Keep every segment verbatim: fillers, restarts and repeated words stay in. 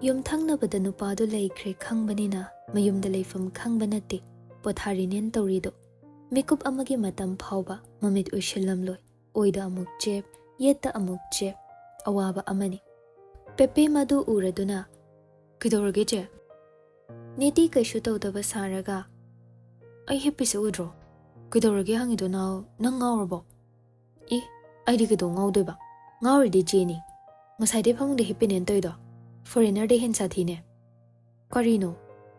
ꯌꯨꯝꯊꯪꯅꯕꯗ ꯅꯨꯄꯥꯗꯨ ꯂꯩꯈ꯭ꯔꯦ ꯈꯪꯕꯅꯤꯅ ꯃꯌꯨꯝꯗ ꯂꯩꯐꯝ ꯈꯪꯕ ꯅꯠꯇꯦ ꯄꯣꯊꯥꯔꯤꯅꯦꯅ ꯇꯧꯔꯤꯗꯣ꯫ ꯃꯤꯀꯨꯞ ꯑꯃꯒꯤ ꯃꯇꯝ ꯐꯥꯎꯕ ꯃꯃꯤꯠ ꯎꯏꯁꯤꯜꯂꯝꯂꯣꯏ꯫ ꯑꯣꯏꯗ ꯑꯃꯨꯛ ꯆꯦꯞ, ꯌꯦꯠꯇ ꯑꯃꯨꯛ ꯆꯦꯞ꯫ ꯑꯋꯥꯕ ꯑꯃꯅꯤ꯫ ꯄꯦꯄꯦ ꯃꯗꯨ ꯎꯔꯗꯨꯅ, "ꯀꯩꯗꯧꯔꯒꯦ ꯆꯦ?" ꯅꯤꯇꯤ ꯀꯩꯁꯨ ꯇꯧꯗꯕ ꯁꯥꯔꯒ, "ꯑꯩ ꯍꯤꯞꯄꯤꯁꯦ ꯎꯗ꯭ꯔꯣ? ꯀꯩꯗꯧꯔꯒꯦ ꯍꯪꯉꯤꯗꯣ ꯅꯥꯎ? ꯅꯪ ꯉꯥꯎꯔꯕꯣ?" "ꯏ, ꯑꯩꯗꯤ ꯀꯩꯗꯧ ꯉꯥꯎꯗꯣꯏꯕ? ꯉꯥꯎꯔꯤꯗꯤ ꯆꯦꯅꯤ꯫ ꯉꯁꯥꯏꯗꯩ ꯐꯃꯨꯡꯗ ꯍꯤꯞꯄꯤꯅꯦꯅ ꯇꯧꯔꯤꯗꯣ꯫ ꯐꯣꯔꯦꯅꯔꯗꯩ ꯍꯦꯟ ꯁꯥꯊꯤꯅꯦ꯫ ꯀꯔꯤꯅꯣ?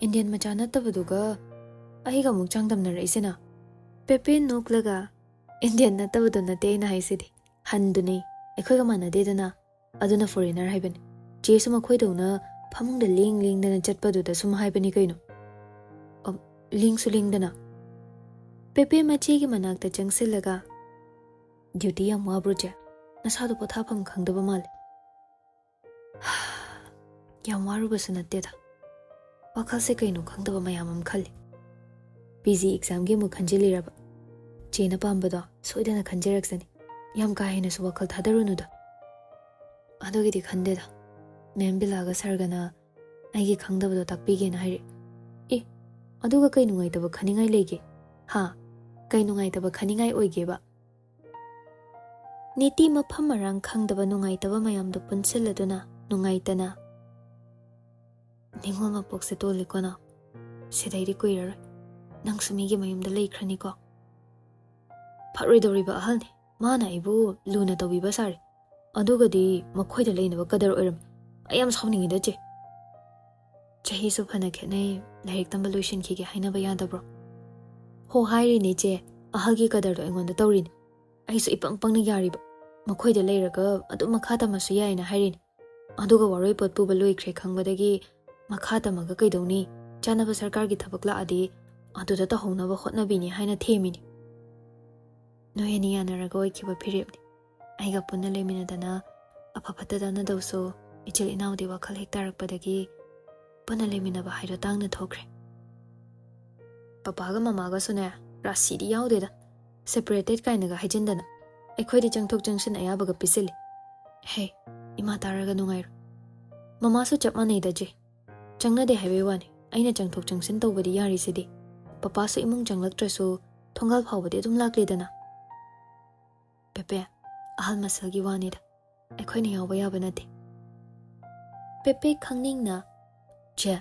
ꯏꯟꯗꯤꯌꯟ ꯃꯆꯥ ꯅꯠꯇꯕꯗꯨꯒ ꯑꯩꯒ ꯑꯃꯨꯛ ꯆꯥꯡꯗꯝꯅꯔꯛꯏꯁꯤꯅ?" ꯄꯦꯄꯦ ꯅꯣꯛꯂꯒ, "ꯏꯟꯗꯤꯌꯟ ꯅꯠꯇꯕꯗꯣ ꯅꯠꯇꯦ ꯑꯩꯅ ꯍꯥꯏꯁꯤꯗꯤ꯫ ꯍꯟꯗꯨꯅꯤ꯫ ꯑꯩꯈꯣꯏꯒ ꯃꯥꯟꯅꯗꯦꯗꯅ꯫ ꯑꯗꯨꯅ ꯐꯣꯔꯦꯅꯔ ꯍꯥꯏꯕꯅꯤ꯫ ꯆꯦꯁꯨ ꯃꯈꯣꯏꯗꯧꯅ ꯐꯃꯨꯡꯗ ꯂꯦꯡ ꯂꯦꯡꯗꯅ ꯆꯠꯄꯗꯨꯗ ꯁꯨꯝ ꯍꯥꯏꯕꯅꯤ ꯀꯩꯅꯣ꯫ ꯑ, ꯂꯦꯡꯁꯨ ꯂꯦꯡꯗꯅ?" ꯄꯦꯄꯦ ꯃꯆꯦꯒꯤ ꯃꯅꯥꯛꯇ ꯆꯪꯁꯤꯜꯂꯒ, "ꯗ꯭ꯌꯨꯇꯤ ꯌꯥꯝ ꯋꯥꯕ꯭ꯔꯣ ꯆꯦ? ꯅꯁꯥꯗꯣ ꯄꯣꯊꯥꯐꯝ ꯈꯪꯗꯕ ꯃꯥꯜꯂꯦ꯫" "ꯌꯥꯝ ꯋꯥꯔꯨꯕꯁꯨ ꯅꯠꯇꯦꯗ꯫ ꯋꯥꯈꯜꯁꯦ ꯀꯩꯅꯣ ꯈꯪꯗꯕ ꯃꯌꯥꯝ ꯑꯃ ꯈꯜꯂꯤ꯫" "ꯄꯤ ꯖꯤ ꯑꯦꯛꯖꯥꯝꯒꯤ ꯑꯃꯨꯛ ꯈꯟꯖꯤꯜꯂꯤꯔꯕ?" "ꯆꯦꯅ ꯄꯥꯝꯕꯗꯣ ꯁꯣꯏꯗꯅ ꯈꯟꯖꯔꯛꯁꯅꯤ꯫ ꯌꯥꯝ ꯀꯥ ꯍꯦꯟꯅꯁꯨ ꯋꯥꯈꯜ ꯊꯥꯗꯔꯨꯅꯨꯗ꯫" "ꯑꯗꯨꯒꯤꯗꯤ ꯈꯟꯗꯦꯗ꯫ ꯃꯦꯝ ꯕꯤꯂꯥꯒ ꯁꯥꯔꯒꯅ ꯑꯩꯒꯤ ꯈꯪꯗꯕꯗꯣ ꯇꯥꯛꯄꯤꯒꯦꯅ ꯍꯥꯏꯔꯛꯑꯦ꯫" "ꯑꯦ, ꯑꯗꯨꯒ ꯀꯩ ꯅꯨꯡꯉꯥꯏꯇꯕ ꯈꯟꯅꯤꯡꯉꯥꯏ ꯂꯩꯒꯦ? ꯍꯥ? ꯀꯩ ꯅꯨꯡꯉꯥꯏꯇꯕ ꯈꯟꯅꯤꯡꯉꯥꯏ ꯑꯣꯏꯒꯦꯕ?" ꯅꯤꯇꯤ ꯃꯐꯝ ꯃꯔꯥꯡ ꯈꯪꯗꯕ ꯅꯨꯡꯉꯥꯏꯇꯕ ꯃꯌꯥꯝꯗꯨ ꯄꯨꯟꯁꯤꯜꯂꯗꯨꯅ ꯅꯨꯡꯉꯥꯏꯇꯅ, "ꯅꯤꯉꯣꯜ ꯃꯄꯣꯛꯁꯦ ꯇꯣꯜꯂꯤꯀꯣ ꯅꯪ꯫ ꯁꯤꯗꯩꯗꯤ ꯀꯨꯏꯔꯔꯣꯏ꯫ ꯅꯪꯁꯨ ꯃꯤꯒꯤ ꯃꯌꯨꯝꯗ ꯂꯩꯈ꯭ꯔꯅꯤꯀꯣ꯫ ꯐꯔꯣꯏꯗꯧꯔꯤꯕ ꯑꯍꯜꯅꯤ꯫ ꯃꯥꯅ ꯑꯩꯕꯨ ꯂꯨꯅ ꯇꯧꯕꯤꯕ ꯁꯥꯔꯦ꯫ ꯑꯗꯨꯒꯗꯤ ꯃꯈꯣꯏꯗ ꯂꯩꯅꯕ ꯀꯗꯔ ꯑꯣꯏꯔꯝꯃꯤ꯫ ꯑꯩ ꯌꯥꯝ ꯁꯥꯎꯅꯤꯡꯉꯤꯗ ꯆꯦ꯫ ꯆꯍꯤꯁꯨ ꯐꯅ ꯈꯦꯠꯅꯩ, ꯂꯥꯏꯔꯤꯛ ꯇꯝꯕ ꯂꯣꯏꯁꯤꯟꯈꯤꯒꯦ ꯍꯥꯏꯅꯕ ꯌꯥꯗꯕ꯭ꯔꯣ?" "ꯍꯣ ꯍꯥꯏꯔꯤꯅꯦ ꯆꯦ, ꯑꯍꯜꯒꯤ ꯀꯗꯔꯗꯣ ꯑꯩꯉꯣꯟꯗ ꯇꯧꯔꯤꯅꯦ꯫ ꯑꯩꯁꯨ ꯏꯄꯪ ꯄꯪꯅ ꯌꯥꯔꯤꯕ꯫ ꯃꯈꯣꯏꯗ ꯂꯩꯔꯒ ꯑꯗꯨꯝ ꯃꯈꯥ ꯇꯝꯃꯁꯨ ꯌꯥꯏꯅ ꯍꯥꯏꯔꯤꯅꯦ꯫ ꯑꯗꯨꯒ ꯋꯥꯔꯣꯏ ꯄꯣꯠ ꯄꯨꯕ ꯂꯣꯏꯈ꯭ꯔꯦ ꯈꯪꯕꯗꯒꯤ ꯃꯈꯥ ꯇꯝꯃꯒ ꯀꯩꯗꯧꯅꯤ? ꯆꯥꯅꯕ ꯁꯔꯀꯥꯔꯒꯤ ꯊꯕꯛ ꯂꯥꯛꯑꯗꯤ ꯑꯗꯨꯗ ꯇꯧꯍꯧꯅꯕ ꯍꯣꯠꯅꯕꯤꯅꯤ ꯍꯥꯏꯅ ꯊꯦꯝꯃꯤꯅꯤ꯫" "ꯅꯣꯏ ꯑꯅꯤ ꯌꯥꯅꯔꯒ ꯑꯣꯏꯈꯤꯕ ꯐꯤꯔꯦꯞꯅꯤ꯫ ꯑꯩꯒ ꯄꯨꯟꯅ ꯂꯩꯃꯤꯟꯅꯗꯅ ꯑꯐ ꯐꯠꯇ ꯇꯥꯟꯅꯗꯧꯁꯨ ꯏꯆꯤꯜ ꯏꯅꯥꯎꯗꯤ ꯋꯥꯈꯜ ꯍꯦꯛ ꯇꯥꯔꯛꯄꯗꯒꯤ ꯄꯨꯟꯅ ꯂꯩꯃꯤꯟꯅꯕ ꯍꯥꯏꯗꯣ ꯇꯥꯡꯅ ꯊꯣꯛꯈ꯭ꯔꯦ꯫" "ꯄꯄꯥꯒ ꯃꯃꯥꯒꯁꯨꯅꯦ, ꯔꯥꯁꯤꯗꯤ ꯌꯥꯎꯗꯦꯗ꯫ ꯁꯦꯄꯔꯦꯇꯦꯠ ꯀꯥꯏꯅꯒ ꯍꯥꯏꯖꯤꯟꯗꯅ꯫ ꯑꯩꯈꯣꯏꯗꯤ ꯆꯪꯊꯣꯛ ꯆꯪꯁꯤꯟ ꯑꯌꯥꯕꯒ ꯄꯤꯁꯤꯜꯂꯤ꯫ ꯍꯦ, ꯏꯃꯥ ꯇꯥꯔꯒ ꯅꯨꯡꯉꯥꯏꯔꯣꯏ꯫" ꯃꯃꯥꯁꯨ ꯆꯞ ꯃꯥꯟꯅꯩꯗ ꯆꯦ꯫ ꯆꯪꯅꯗꯦ ꯍꯥꯏꯕꯩ ꯋꯥꯅꯤ, ꯑꯩꯅ ꯆꯪꯊꯣꯛ ꯆꯪꯁꯤꯟ ꯇꯧꯕꯗꯤ ꯌꯥꯔꯤꯁꯤꯗꯤ꯫ ꯄꯄꯥꯁꯨ ꯏꯃꯨꯡ ꯆꯪꯂꯛꯇ꯭ꯔꯁꯨ ꯊꯣꯡꯒꯥꯜ ꯐꯥꯎꯕꯗꯤ ꯑꯗꯨꯝ ꯂꯥꯛꯂꯦꯗꯅ꯫ ꯄꯦꯄꯦ, ꯑꯍꯜ ꯃꯁꯜꯒꯤ ꯋꯥꯅꯤꯗ, ꯑꯩꯈꯣꯏꯅ ꯌꯥꯎꯕ ꯌꯥꯕ ꯅꯠꯇꯦ꯫ ꯄꯦꯄꯦ ꯈꯪꯅꯤꯡꯅ, "ꯆꯦ,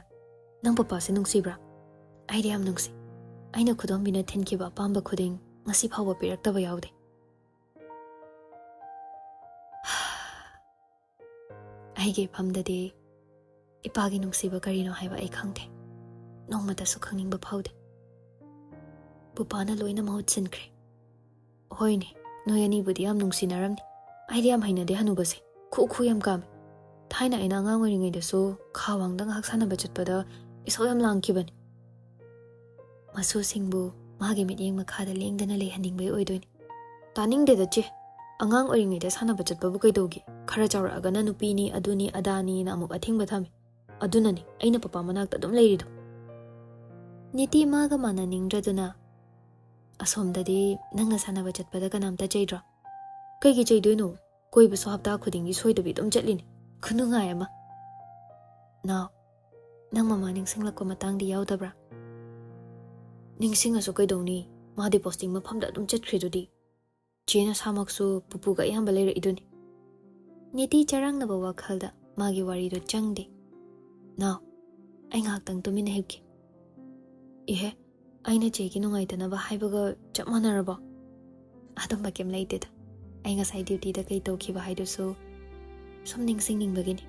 ꯅꯪ ꯄꯄꯥꯁꯦ ꯅꯨꯡꯁꯤꯕ꯭ꯔꯥ?" "ꯑꯩꯗꯤ ꯌꯥꯝ ꯅꯨꯡꯁꯤ꯫ ꯑꯩꯅ ꯈꯨꯗꯣꯝꯕꯤꯅ ꯊꯤꯟꯈꯤꯕ ꯑꯄꯥꯝꯕ ꯈꯨꯗꯤꯡ ꯉꯁꯤ ꯐꯥꯎꯕ ꯄꯤꯔꯛꯇꯕ ꯌꯥꯎꯗꯦ꯫" ꯑꯩꯒꯤ ꯏꯐꯝꯗꯗꯤ ꯏꯄꯥꯒꯤ ꯅꯨꯡꯁꯤꯕ ꯀꯔꯤꯅꯣ ꯍꯥꯏꯕ ꯑꯩ ꯈꯪꯗꯦ꯫ ꯅꯣꯡꯃꯇꯁꯨ ꯈꯪꯅꯤꯡꯕ ꯐꯥꯎꯗꯦ꯫ ꯄꯨꯄꯥꯅ ꯂꯣꯏꯅ ꯃꯍꯨꯠ ꯁꯤꯟꯈ꯭ꯔꯦ꯫ ꯍꯣꯏꯅꯦ, ꯅꯣꯏ ꯑꯅꯤꯕꯨꯗꯤ ꯌꯥꯝ ꯅꯨꯡꯁꯤꯅꯔꯝꯅꯤ꯫ ꯑꯩꯗꯤ ꯌꯥꯝ ꯍꯩꯅꯗꯦ ꯍꯅꯨꯕꯁꯦ꯫ ꯈꯨ ꯈꯨ ꯌꯥꯝ ꯀꯥꯝꯃꯤ꯫ ꯊꯥꯏꯅ ꯑꯩꯅ ꯑꯉꯥꯡ ꯑꯣꯏꯔꯤꯉꯩꯗꯁꯨ ꯈꯥ ꯋꯥꯡꯗ ꯉꯥꯏꯍꯥꯛ ꯁꯥꯟꯅꯕ ꯆꯠꯄꯗ ꯏꯁꯧ ꯌꯥꯝ ꯂꯥꯡꯈꯤꯕꯅꯤ꯫ ꯃꯁꯨꯁꯤꯡꯕꯨ ꯃꯥꯒꯤ ꯃꯤꯠꯌꯦꯡ ꯃꯈꯥꯗ ꯂꯦꯡꯗꯅ ꯂꯩꯍꯟꯅꯤꯡꯕꯩ ꯑꯣꯏꯗꯣꯏꯅꯤ꯫ ꯇꯥꯅꯤꯡꯗꯦꯗ ꯆꯦ꯫ ꯑꯉꯥꯡ ꯑꯣꯏꯔꯤꯉꯩꯗ ꯁꯥꯟꯅꯕ ꯆꯠꯄꯕꯨ ꯀꯩꯗꯧꯒꯦ? ꯈꯔ ꯆꯥꯎꯔꯛꯑꯒꯅ ꯅꯨꯄꯤꯅꯤ, ꯑꯗꯨꯅꯤ, ꯑꯗꯥꯅꯤꯅ ꯑꯃꯨꯛ ꯑꯊꯤꯡꯕ ꯊꯝꯃꯤ꯫ ꯑꯗꯨꯅꯅꯤ ꯑꯩꯅ ꯄꯄꯥ ꯃꯅꯥꯛꯇ ꯑꯗꯨꯝ ꯂꯩꯔꯤꯗꯣ꯫ ꯅꯤꯇꯤ ꯃꯥꯒ ꯃꯥꯟꯅꯅꯤꯡꯗ꯭ꯔꯗꯨꯅ, "ꯑꯁꯣꯝꯗꯗꯤ ꯅꯪꯅ ꯁꯥꯟꯅꯕ ꯆꯠꯄꯗ ꯀꯅꯥꯝꯇ ꯆꯩꯗ꯭ꯔꯣ?" "ꯀꯩꯒꯤ ꯆꯩꯗꯣꯏꯅꯣ? ꯀꯣꯏꯕꯁꯨ ꯍꯞꯇꯥ ꯈꯨꯗꯤꯡꯒꯤ ꯁꯣꯏꯗꯕꯤ ꯑꯗꯨꯝ ꯆꯠꯂꯤꯅꯤ꯫ ꯈꯨꯅꯨꯡꯉꯥꯏ ꯑꯃ꯫" "ꯅꯥꯎ, ꯅꯪ ꯃꯃꯥ ꯅꯤꯡꯁꯤꯡꯂꯛꯄ ꯃꯇꯥꯡꯗꯤ ꯌꯥꯎꯗꯕ꯭ꯔꯥ?" "ꯅꯤꯡꯁꯤꯡꯉꯁꯨ ꯀꯩꯗꯧꯅꯤ? ꯃꯥꯗꯤ ꯄꯣꯁꯇꯤꯡ ꯃꯐꯝꯗ ꯑꯗꯨꯝ ꯆꯠꯈ꯭ꯔꯤꯗꯨꯗꯤ꯫ ꯆꯦ ꯅꯁꯥꯃꯛꯁꯨ ꯄꯨꯄꯨꯒ ꯑꯌꯥꯝꯕ ꯂꯩꯔꯛꯏꯗꯨꯅꯤ꯫" ꯅꯤꯇꯤ ꯆꯔꯥꯡꯅꯕ ꯋꯥꯈꯜꯗ ꯃꯥꯒꯤ ꯋꯥꯔꯤꯗꯣ ꯆꯪꯗꯦ꯫ "ꯅꯥꯎ, ꯑꯩ ꯉꯥꯏꯍꯥꯛꯇꯪ ꯇꯨꯃꯤꯟꯅ ꯍꯤꯞꯀꯦ꯫" "ꯏꯍꯦ, ꯑꯩꯅ ꯆꯦꯒꯤ ꯅꯨꯡꯉꯥꯏꯇꯅꯕ ꯍꯥꯏꯕꯒ ꯆꯞ ꯃꯥꯟꯅꯔꯕꯣ?" "ꯑꯗꯨꯝꯕ ꯀꯩꯝ ꯂꯩꯇꯦꯗ꯫ ꯑꯩ ꯉꯁꯥꯏ ꯗ꯭ꯌꯨꯇꯤꯗ ꯀꯩ ꯇꯧꯈꯤꯕ ꯍꯥꯏꯗꯨꯁꯨ ꯁꯨꯝ ꯅꯤꯡꯁꯤꯡꯅꯤꯡꯕꯒꯤꯅꯤ꯫"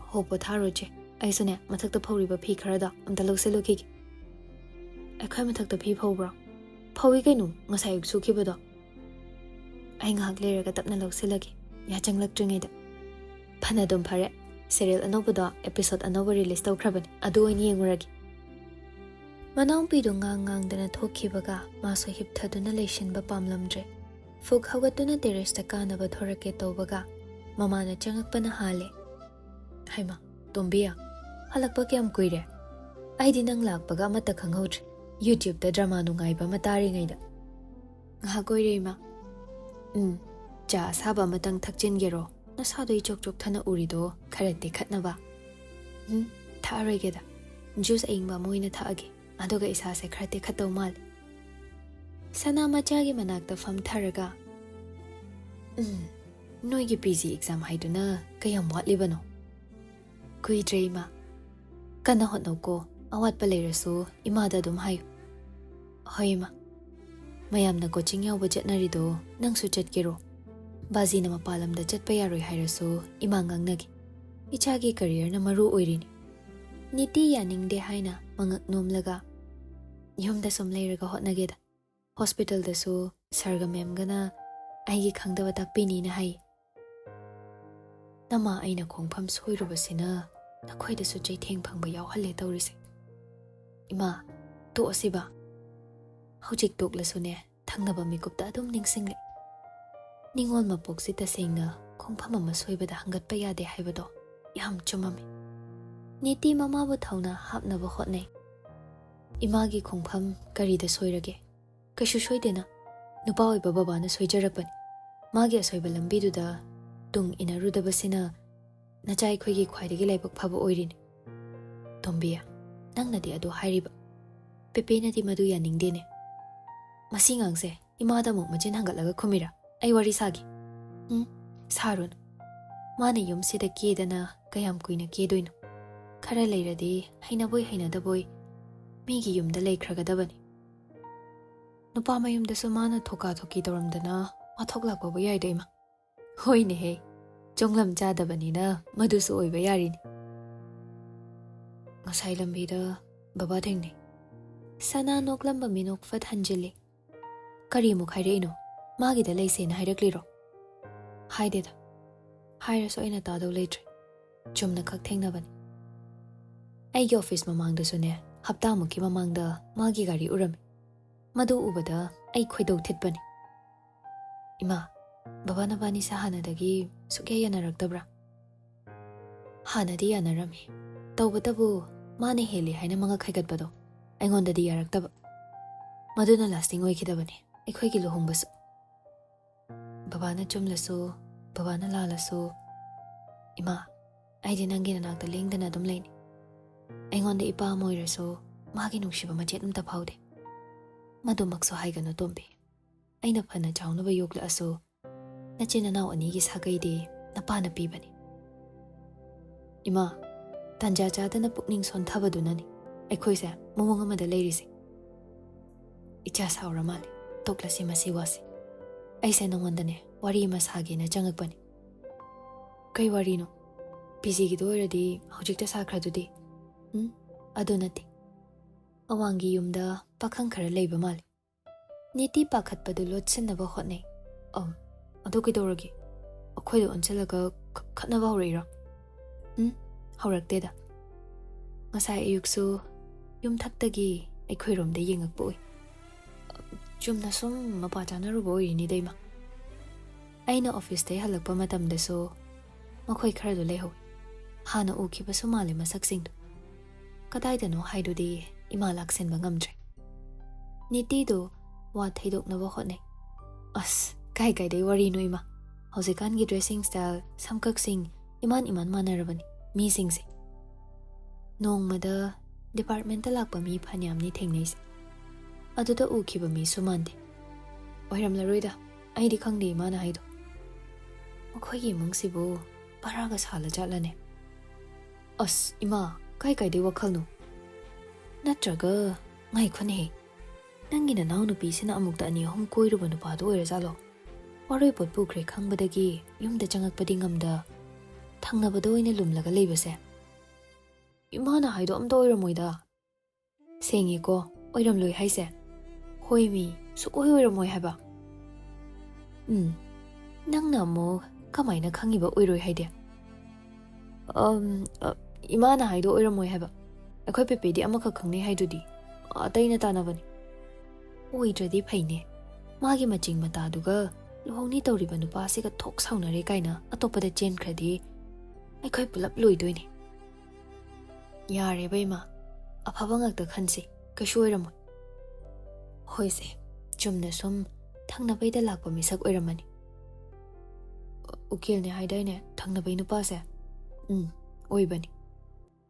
"ꯍꯣ, ꯄꯣꯊꯥꯔꯣ ꯆꯦ꯫ ꯑꯩꯁꯨꯅꯦ, ꯃꯊꯛꯇ ꯐꯧꯔꯤꯕ ꯐꯤ ꯈꯔꯗꯣ ꯑꯝꯇ ꯂꯧꯁꯤꯜꯂꯨꯈꯤꯒꯦ꯫" "ꯑꯩꯈꯣꯏ ꯃꯊꯛꯇ ꯐꯤ ꯐꯧꯕ꯭ꯔꯣ?" "ꯐꯧꯏ ꯀꯩꯅꯣ, ꯉꯁꯥꯏ ꯑꯌꯨꯛ ꯁꯨꯈꯤꯕꯗꯣ꯫" "ꯑꯩ ꯉꯥꯏꯍꯥꯛ ꯂꯩꯔꯒ ꯇꯞꯅ ꯂꯧꯁꯤꯜꯂꯒꯦ, ꯌꯥꯆꯪꯂꯛꯇ꯭ꯔꯤꯉꯩꯗ꯫" "ꯐꯅꯗꯨꯝ ꯐꯔꯦ, ꯁꯦꯔꯤꯌꯦꯜ ꯑꯅꯧꯕꯗꯣ ꯑꯦꯄꯤꯁꯣꯗ ꯑꯅꯧꯕ ꯔꯤꯂꯤꯁ ꯇꯧꯈ꯭ꯔꯕꯅꯤ, ꯑꯗꯨ ꯑꯣꯏꯅ ꯌꯦꯡꯉꯨꯔꯒꯦ꯫" ꯃꯅꯥꯎꯄꯤꯗꯨ ꯉꯥꯡ ꯉꯥꯡꯗꯅ ꯊꯣꯛꯈꯤꯕꯒ ꯃꯥꯁꯨ ꯍꯤꯞꯊꯗꯨꯅ ꯂꯩꯁꯤꯟꯕ ꯄꯥꯝꯂꯝꯗ꯭ꯔꯦ꯫ ꯐꯨꯛ ꯍꯧꯒꯠꯇꯨꯅ ꯇꯦꯔꯦꯁꯇ ꯀꯥꯅꯕ ꯊꯣꯔꯛꯀꯦ ꯇꯧꯕꯒ ꯃꯃꯥꯅ ꯆꯪꯉꯛꯄꯅ ꯍꯥꯜꯂꯦ꯫ "ꯍꯩꯃꯥ, ꯇꯣꯝꯕꯤ, ꯍꯜꯂꯛꯄ ꯀꯌꯥꯝ ꯀꯨꯏꯔꯦ? ꯑꯩꯗꯤ ꯅꯪ ꯂꯥꯛꯄꯒ ꯑꯃꯠꯇ ꯈꯪꯍꯧꯗ꯭ꯔꯦ꯫ YouTubeꯇ ꯗ꯭ꯔꯃꯥ ꯅꯨꯡꯉꯥꯏꯕ ꯑꯃ ꯇꯥꯔꯤꯉꯩꯗ꯫" "ꯉꯥꯏꯍꯥꯛ ꯑꯣꯏꯔꯦ, ꯏꯃꯥ꯫" "ꯎꯝ, ꯆꯥ ꯑꯁꯥꯕ ꯑꯃꯇꯪ ꯊꯛꯆꯤꯟꯒꯦꯔꯣ?" ꯅꯁꯥꯗꯣ ꯏꯆꯣꯛ ꯆꯣꯛꯊꯅ ꯎꯔꯤꯗꯣ ꯈꯔ ꯇꯦꯛꯈꯠꯅꯕ꯫ ꯎꯝ, ꯊꯛꯑꯔꯣꯏꯒꯦꯗ꯫ ꯖꯨꯁ ꯑꯏꯪꯕ ꯑꯃ ꯑꯣꯏꯅ ꯊꯛꯑꯒꯦ꯫ ꯑꯗꯨꯒ ꯏꯁꯥꯁꯦ ꯈꯔ ꯇꯦꯛꯈꯠꯇꯧ ꯃꯥꯜꯂꯦ꯫ ꯁꯅꯥ ꯃꯆꯥꯒꯤ ꯃꯅꯥꯛꯇ ꯐꯝꯊꯔꯒ, "ꯎꯝ, ꯅꯣꯏꯒꯤ ꯄꯤ ꯖꯤ ꯑꯦꯛꯖꯥꯝ ꯍꯥꯏꯗꯨꯅ ꯀꯌꯥꯝ ꯋꯥꯠꯂꯤꯕꯅꯣ?" "ꯀꯨꯏꯗ꯭ꯔꯦ, ꯏꯃꯥ꯫ ꯀꯟꯅ ꯍꯣꯠꯅꯧꯀꯣ꯫ ꯑꯋꯥꯠꯄ ꯂꯩꯔꯁꯨ ꯏꯃꯥꯗ ꯑꯗꯨꯝ ꯍꯥꯏꯌꯨ꯫" "ꯍꯣꯏ, ꯏꯃꯥ꯫ ꯃꯌꯥꯝꯅ ꯀꯣꯆꯤꯡ ꯌꯥꯎꯕ ꯆꯠꯅꯔꯤꯗꯣ ꯅꯪꯁꯨ ꯆꯠꯀꯦꯔꯣ? ꯕꯥꯖꯤꯅ ꯃꯄꯥꯟ ꯂꯝꯗ ꯆꯠꯄ ꯌꯥꯔꯣꯏ ꯍꯥꯏꯔꯁꯨ ꯏꯃꯥ ꯉꯥꯡꯅꯒꯦ꯫ ꯏꯆꯥꯒꯤ ꯀꯦꯔꯤꯌꯔꯅ ꯃꯔꯨ ꯑꯣꯏꯔꯤꯅꯤ꯫" ꯅꯤꯇꯤ ꯌꯥꯅꯤꯡꯗꯦ ꯍꯥꯏꯅ ꯃꯉꯛ ꯅꯣꯝꯂꯒ, "ꯌꯨꯝꯗ ꯁꯨꯝ ꯂꯩꯔꯒ ꯍꯣꯠꯅꯒꯦꯗ꯫ ꯍꯣꯁꯄꯤꯇꯥꯜꯗꯁꯨ ꯁꯥꯔꯒ ꯃꯦꯝꯒꯅ ꯑꯩꯒꯤ ꯈꯪꯗꯕ ꯇꯥꯛꯄꯤꯅꯤꯅ ꯍꯥꯏ꯫ ꯅꯃꯥ, ꯑꯩꯅ ꯈꯣꯡꯐꯝ ꯁꯣꯏꯔꯨꯕꯁꯤꯅ ꯅꯈꯣꯏꯗꯁꯨ ꯆꯩꯊꯦꯡ ꯐꯪꯕ ꯌꯥꯎꯍꯜꯂꯦ ꯇꯧꯔꯤꯁꯦ꯫" "ꯏꯃꯥ, ꯇꯣꯛꯑꯁꯤꯕ꯫ ꯍꯧꯖꯤꯛ ꯇꯣꯛꯂꯁꯨꯅꯦ, ꯊꯪꯅꯕ ꯃꯤꯀꯨꯞꯇ ꯑꯗꯨꯝ ꯅꯤꯡꯁꯤꯡꯂꯦ꯫ ꯅꯤꯉꯣꯜ ꯃꯄꯣꯛꯁꯤ ꯇꯁꯦꯡꯅ ꯈꯣꯡꯐꯝ ꯑꯃ ꯁꯣꯏꯕꯗ ꯍꯪꯒꯠꯄ ꯌꯥꯗꯦ ꯍꯥꯏꯕꯗꯣ ꯌꯥꯝ ꯆꯨꯝꯃꯝꯃꯤ꯫" ꯅꯤꯇꯤ ꯃꯃꯥꯕꯨ ꯊꯧꯅꯥ ꯍꯥꯞꯅꯕ ꯍꯣꯠꯅꯩ꯫ "ꯏꯃꯥꯒꯤ ꯈꯣꯡꯐꯝ ꯀꯔꯤꯗ ꯁꯣꯏꯔꯒꯦ? ꯀꯩꯁꯨ ꯁꯣꯏꯗꯦꯅ꯫ ꯅꯨꯄꯥ ꯑꯣꯏꯕ ꯕꯕꯥꯅ ꯁꯣꯏꯖꯔꯛꯄꯅꯤ꯫ ꯃꯥꯒꯤ ꯑꯁꯣꯏꯕ ꯂꯝꯕꯤꯗꯨꯗ ꯇꯨꯡ ꯏꯟꯅꯔꯨꯗꯕꯁꯤꯅ ꯅꯆꯥ ꯑꯩꯈꯣꯏꯒꯤ ꯈ꯭ꯋꯥꯏꯗꯒꯤ ꯂꯥꯏꯕꯛ ꯐꯕ ꯑꯣꯏꯔꯤꯅꯤ꯫ ꯇꯣꯝꯕꯤ, ꯅꯪꯅꯗꯤ ꯑꯗꯨ ꯍꯥꯏꯔꯤꯕ꯫ ꯄꯦꯄꯦꯅꯗꯤ ꯃꯗꯨ ꯌꯥꯅꯤꯡꯗꯦꯅꯦ꯫ ꯃꯁꯤ ꯉꯥꯡꯁꯦ ꯏꯃꯥꯗ ꯑꯃꯨꯛ ꯃꯆꯤꯟ ꯍꯪꯒꯠꯂꯒ ꯈꯨꯝꯃꯤꯔꯥ? ꯑꯩ ꯋꯥꯔꯤ ꯁꯥꯒꯦ꯫" "ꯎꯝ, ꯁꯥꯔꯨꯅꯨ꯫ ꯃꯥꯅ ꯌꯨꯝꯁꯤꯗ ꯀꯦꯗꯅ ꯀꯌꯥꯝ ꯀꯨꯏꯅ ꯀꯦꯗꯣꯏꯅꯣ? ꯈꯔ ꯂꯩꯔꯗꯤ ꯍꯩꯅꯕꯣꯏ ꯍꯩꯅꯗꯕꯣꯏ ꯃꯤꯒꯤ ꯌꯨꯝꯗ ꯂꯩꯈ꯭ꯔꯒꯗꯕꯅꯤ꯫" "ꯅꯨꯄꯥ ꯃꯌꯨꯝꯗꯁꯨ ꯃꯥꯅ ꯊꯣꯀꯥ ꯊꯣꯀꯤ ꯇꯧꯔꯝꯗꯅ ꯋꯥꯊꯣꯛ ꯂꯥꯛꯄꯕꯨ ꯌꯥꯏꯗꯣ, ꯏꯃꯥ?" "ꯍꯣꯏꯅꯦꯍꯦ, ꯆꯣꯡꯂꯝ ꯆꯥꯗꯕꯅꯤꯅ ꯃꯗꯨꯁꯨ ꯑꯣꯏꯕ ꯌꯥꯔꯤꯅꯤ꯫" ꯉꯁꯥꯏ ꯂꯝꯕꯤꯗ ꯕꯕꯥ ꯊꯦꯡꯅꯩ꯫ ꯁꯅꯥ ꯅꯣꯛꯂꯝꯕ ꯃꯤꯅꯣꯛ ꯐꯠ ꯍꯟꯖꯤꯜꯂꯤ꯫ "ꯀꯔꯤꯃꯨꯛ ꯍꯥꯏꯔꯛꯏꯅꯣ? ꯃꯥꯒꯤꯗ ꯂꯩꯁꯦꯅ ꯍꯥꯏꯔꯛꯂꯤꯔꯣ?" "ꯍꯥꯏꯗꯦꯗ꯫ ꯍꯥꯏꯔꯁꯨ ꯑꯩꯅ ꯇꯥꯗꯧ ꯂꯩꯇ꯭ꯔꯦ꯫ ꯆꯨꯝꯅ ꯈꯛ ꯊꯦꯡꯅꯕꯅꯤ꯫ ꯑꯩꯒꯤ ꯑꯣꯐꯤꯁ ꯃꯃꯥꯡꯗꯁꯨꯅꯦ, ꯍꯞꯇꯥꯃꯨꯛꯀꯤ ꯃꯃꯥꯡꯗ ꯃꯥꯒꯤ ꯒꯥꯔꯤ ꯎꯔꯝꯃꯤ꯫ ꯃꯗꯨ ꯎꯕꯗ ꯑꯩ ꯈꯣꯏꯗꯧ ꯊꯤꯠꯄꯅꯤ꯫" "ꯏꯃꯥ, ꯕꯕꯥ ꯅꯕꯥꯅꯤꯁꯦ ꯍꯥꯟꯅꯗꯒꯤ ꯁꯨꯛꯌꯥ ꯌꯥꯅꯔꯛꯇꯕ꯭ꯔꯥ?" "ꯍꯥꯟꯅꯗꯤ ꯌꯥꯅꯔꯝꯃꯤ꯫ ꯇꯧꯕꯇꯕꯨ ꯃꯥꯅ ꯍꯦꯜꯂꯤ ꯍꯥꯏꯅ ꯃꯉꯛ ꯍꯥꯏꯒꯠꯄꯗꯣ ꯑꯩꯉꯣꯟꯗꯗꯤ ꯌꯥꯔꯛꯇꯕ꯫ ꯃꯗꯨꯅ ꯂꯥꯁꯇꯤꯡ ꯑꯣꯏꯈꯤꯗꯕꯅꯤ ꯑꯩꯈꯣꯏꯒꯤ ꯂꯨꯍꯣꯡꯕꯁꯨ꯫" ꯕꯕꯥꯅ ꯆꯨꯝꯂꯁꯨ ꯕꯕꯥꯅ ꯂꯥꯜꯂꯁꯨ, ꯏꯃꯥ, ꯑꯩꯗꯤ ꯅꯪꯒꯤ ꯅꯅꯥꯛꯇ ꯂꯦꯡꯗꯅ ꯑꯗꯨꯝ ꯂꯩꯅꯤ꯫ ꯑꯩꯉꯣꯟꯗ ꯏꯄꯥ ꯑꯃ ꯑꯣꯏꯔꯁꯨ ꯃꯥꯒꯤ ꯅꯨꯡꯁꯤꯕ ꯃꯆꯦꯠ ꯑꯝꯇ ꯐꯥꯎꯗꯦ꯫ ꯃꯗꯨꯃꯛꯁꯨ ꯍꯥꯏꯒꯅꯨ ꯇꯣꯝꯕꯤ꯫ ꯑꯩꯅ ꯐꯅ ꯆꯥꯎꯅꯕ ꯌꯣꯛꯂꯛꯑꯁꯨ ꯅꯆꯤꯟ ꯅꯅꯥꯎ ꯑꯅꯤꯒꯤ ꯁꯥꯒꯩꯗꯤ ꯅꯄꯥꯅ ꯄꯤꯕꯅꯤ꯫ ꯏꯃꯥ, ꯇꯟꯖꯥ ꯆꯥꯗꯅ ꯄꯨꯛꯅꯤꯡ ꯁꯣꯟꯊꯕꯗꯨꯅꯅꯤ ꯑꯩꯈꯣꯏꯁꯦ ꯃꯑꯣꯡ ꯑꯃꯗ ꯂꯩꯔꯤꯁꯦ꯫ ꯏꯆꯥ ꯁꯥꯎꯔ ꯃꯥꯜꯂꯦ꯫ ꯇꯣꯛꯂꯁꯤ ꯃꯁꯤ ꯋꯥꯁꯦ꯫ ꯑꯩꯁꯦ ꯅꯉꯣꯟꯗꯅꯦ ꯋꯥꯔꯤ ꯑꯃ ꯁꯥꯒꯦꯅ ꯆꯪꯉꯛꯄꯅꯤ꯫ ꯀꯩ ꯋꯥꯔꯤꯅꯣ? ꯄꯤ ꯖꯤꯒꯤꯗꯣ ꯑꯣꯏꯔꯗꯤ ꯍꯧꯖꯤꯛꯇ ꯁꯥꯈ꯭ꯔꯗꯨꯗꯤ꯫ ꯎꯝ, ꯑꯗꯨ ꯅꯠꯇꯦ꯫ ꯑꯋꯥꯡꯒꯤ ꯌꯨꯝꯗ ꯄꯥꯈꯪ ꯈꯔ ꯂꯩꯕ ꯃꯥꯜꯂꯦ꯫ ꯅꯤꯇꯤ ꯄꯥꯈꯠꯄꯗꯨ ꯂꯣꯠꯁꯤꯟꯅꯕ ꯍꯣꯠꯅꯩ꯫ ꯑꯝ, ꯑꯗꯨ ꯀꯩꯗꯧꯔꯒꯦ? ꯑꯩꯈꯣꯏꯗ ꯑꯣꯟꯁꯤꯜꯂꯒ ꯈ-, ꯈꯠꯅꯕ ꯍꯧꯔꯛꯏꯔꯣ? ꯎꯝ, ꯍꯧꯔꯛꯇꯦꯗ꯫ ꯉꯁꯥꯏ ꯑꯌꯨꯛꯁꯨ ꯌꯨꯝꯊꯛꯇꯒꯤ ꯑꯩꯈꯣꯏꯔꯣꯝꯗ ꯌꯦꯡꯉꯛꯄ ꯎꯏ꯫ ꯆꯨꯝꯅ ꯁꯨꯝ ꯃꯄꯥ ꯆꯥꯅꯔꯨꯕ ꯑꯣꯏꯔꯤꯅꯤꯗ, ꯏꯃꯥ꯫ ꯑꯩꯅ ꯑꯣꯐꯤꯁꯇꯩ ꯍꯜꯂꯛꯄ ꯃꯇꯝꯗꯁꯨ ꯃꯈꯣꯏ ꯈꯔꯗꯨ ꯂꯩꯍꯧꯏ꯫ ꯍꯥꯟꯅ ꯎꯈꯤꯕꯁꯨ ꯃꯥꯜꯂꯦ ꯃꯁꯛꯁꯤꯡꯗꯨ꯫ ꯀꯗꯥꯏꯗꯅꯣ ꯍꯥꯏꯗꯨꯗꯤ ꯏꯃꯥ ꯂꯥꯛꯁꯤꯟꯕ ꯉꯝꯗ꯭ꯔꯦ꯫ ꯅꯤꯇꯤꯗꯨ ꯋꯥ ꯊꯩꯗꯣꯛꯅꯕ ꯍꯣꯠꯅꯩ꯫ ꯑꯁ, ꯀꯥꯏ ꯀꯥꯏꯗꯩ ꯋꯥꯔꯤꯅꯣ, ꯏꯃꯥ? ꯍꯧꯖꯤꯛꯀꯥꯟꯒꯤ dressing style, ꯁꯝꯀꯛꯁꯤꯡ ꯏꯃꯥꯟ ꯏꯃꯥꯟ ꯃꯥꯟꯅꯔꯕꯅꯤ ꯃꯤꯁꯤꯡꯁꯦ꯫ ꯅꯣꯡꯃꯗ departmentꯇ ꯂꯥꯛꯄ ꯃꯤ ꯐꯅꯌꯥꯝꯅꯤ ꯊꯦꯡꯅꯩꯁꯦ꯫ ꯑꯗꯨꯗ ꯎꯈꯤꯕ ꯃꯤꯁꯨ ꯃꯥꯟꯗꯦ꯫ ꯑꯣꯏꯔꯝꯂꯔꯣꯏꯗ, ꯑꯩꯗꯤ ꯈꯪꯗꯦ ꯏꯃꯥꯅ ꯍꯥꯏꯗꯣ꯫ ꯃꯈꯣꯏꯒꯤ ꯏꯃꯨꯡꯁꯤꯕꯨ ꯚꯔꯥꯒ ꯁꯥꯜꯂ ꯖꯥꯠꯂꯅꯦ? ꯑꯁ, ꯏꯃꯥ, ꯀꯥꯏ ꯀꯥꯏꯗꯩ ꯋꯥꯈꯜꯅꯣ? ꯅꯠꯇ꯭ꯔꯒ, ꯉꯥꯏꯈꯣꯅꯦꯍꯦ, ꯅꯪꯒꯤ ꯅꯅꯥꯎꯅꯨꯄꯤꯁꯤꯅ ꯑꯃꯨꯛꯇ ꯑꯅꯤ ꯑꯍꯨꯝ ꯀꯣꯏꯔꯨꯕ ꯅꯨꯄꯥꯗꯣ ꯑꯣꯏꯔꯖꯥꯠꯂꯣ? ꯋꯥꯔꯣꯏꯄꯣꯠ ꯄꯨꯈ꯭ꯔꯦ ꯈꯪꯕꯗꯒꯤ ꯌꯨꯝꯗ ꯆꯪꯉꯛꯄꯗꯤ ꯉꯝꯗ, ꯊꯪꯅꯕꯗ ꯑꯣꯏꯅ ꯂꯨꯝꯂꯒ ꯂꯩꯕꯁꯦ꯫ ꯏꯃꯥꯅ ꯍꯥꯏꯗꯣ ꯑꯝꯇ ꯑꯣꯏꯔꯝꯃꯣꯏꯗ꯫ ꯁꯦꯡꯉꯦꯀꯣ, ꯑꯣꯏꯔꯝꯂꯣꯏ ꯍꯥꯏꯁꯦ꯫ ꯍꯣꯏꯃꯤ, ꯁꯨꯛꯑꯣꯏ ꯑꯣꯏꯔꯝꯃꯣꯏ ꯍꯥꯏꯕ꯫ ꯎꯝ, ꯅꯪꯅ ꯑꯃꯨꯛ ꯀꯃꯥꯏꯅ ꯈꯪꯉꯤꯕ ꯑꯣꯏꯔꯣꯏ ꯍꯥꯏꯗꯤ? ꯑꯝ, ꯑ, ꯏꯃꯥꯅ ꯍꯥꯏꯗꯣ ꯑꯣꯏꯔꯝꯃꯣꯏ ꯍꯥꯏꯕ꯫ ꯑꯩꯈꯣꯏ ꯄꯦꯄꯦꯗꯤ ꯑꯃꯈꯛ ꯈꯪꯅꯩ ꯍꯥꯏꯗꯨꯗꯤ꯫ ꯑꯇꯩꯅ ꯇꯥꯟꯅꯕꯅꯤ꯫ ꯑꯣꯏꯗ꯭ꯔꯗꯤ ꯐꯩꯅꯦ꯫ ꯃꯥꯒꯤ ꯃꯆꯤꯡ ꯃꯇꯥꯗꯨꯒ ꯂꯨꯍꯣꯡꯅꯤ ꯇꯧꯔꯤꯕ ꯅꯨꯄꯥꯁꯤꯒ ꯊꯣꯛ ꯁꯥꯎꯅꯔꯦ ꯀꯥꯏꯅ ꯑꯇꯣꯞꯄꯗ ꯆꯦꯟꯈ꯭ꯔꯗꯤ ꯑꯩꯈꯣꯏ ꯄꯨꯂꯞ ꯂꯣꯏꯗꯣꯏꯅꯦ꯫ ꯌꯥꯔꯦꯕ ꯏꯃꯥ, ꯑꯐꯕ ꯉꯥꯛꯇ ꯈꯟꯁꯤ, ꯀꯩꯁꯨ ꯑꯣꯏꯔꯝꯃꯣꯏ꯫ ꯍꯣꯏꯁꯦ, ꯆꯨꯝꯅ ꯁꯨꯝ ꯊꯪꯅꯕꯩꯗ ꯂꯥꯛꯄ ꯃꯤꯁꯛ ꯑꯣꯏꯔꯝꯃꯅꯤ꯫ ꯎꯀꯤꯜꯅꯦ ꯍꯥꯏꯗꯥꯏꯅꯦ ꯊꯪꯅꯕꯩ ꯅꯨꯄꯥꯁꯦ? ꯎꯝ, ꯑꯣꯏꯕꯅꯤ꯫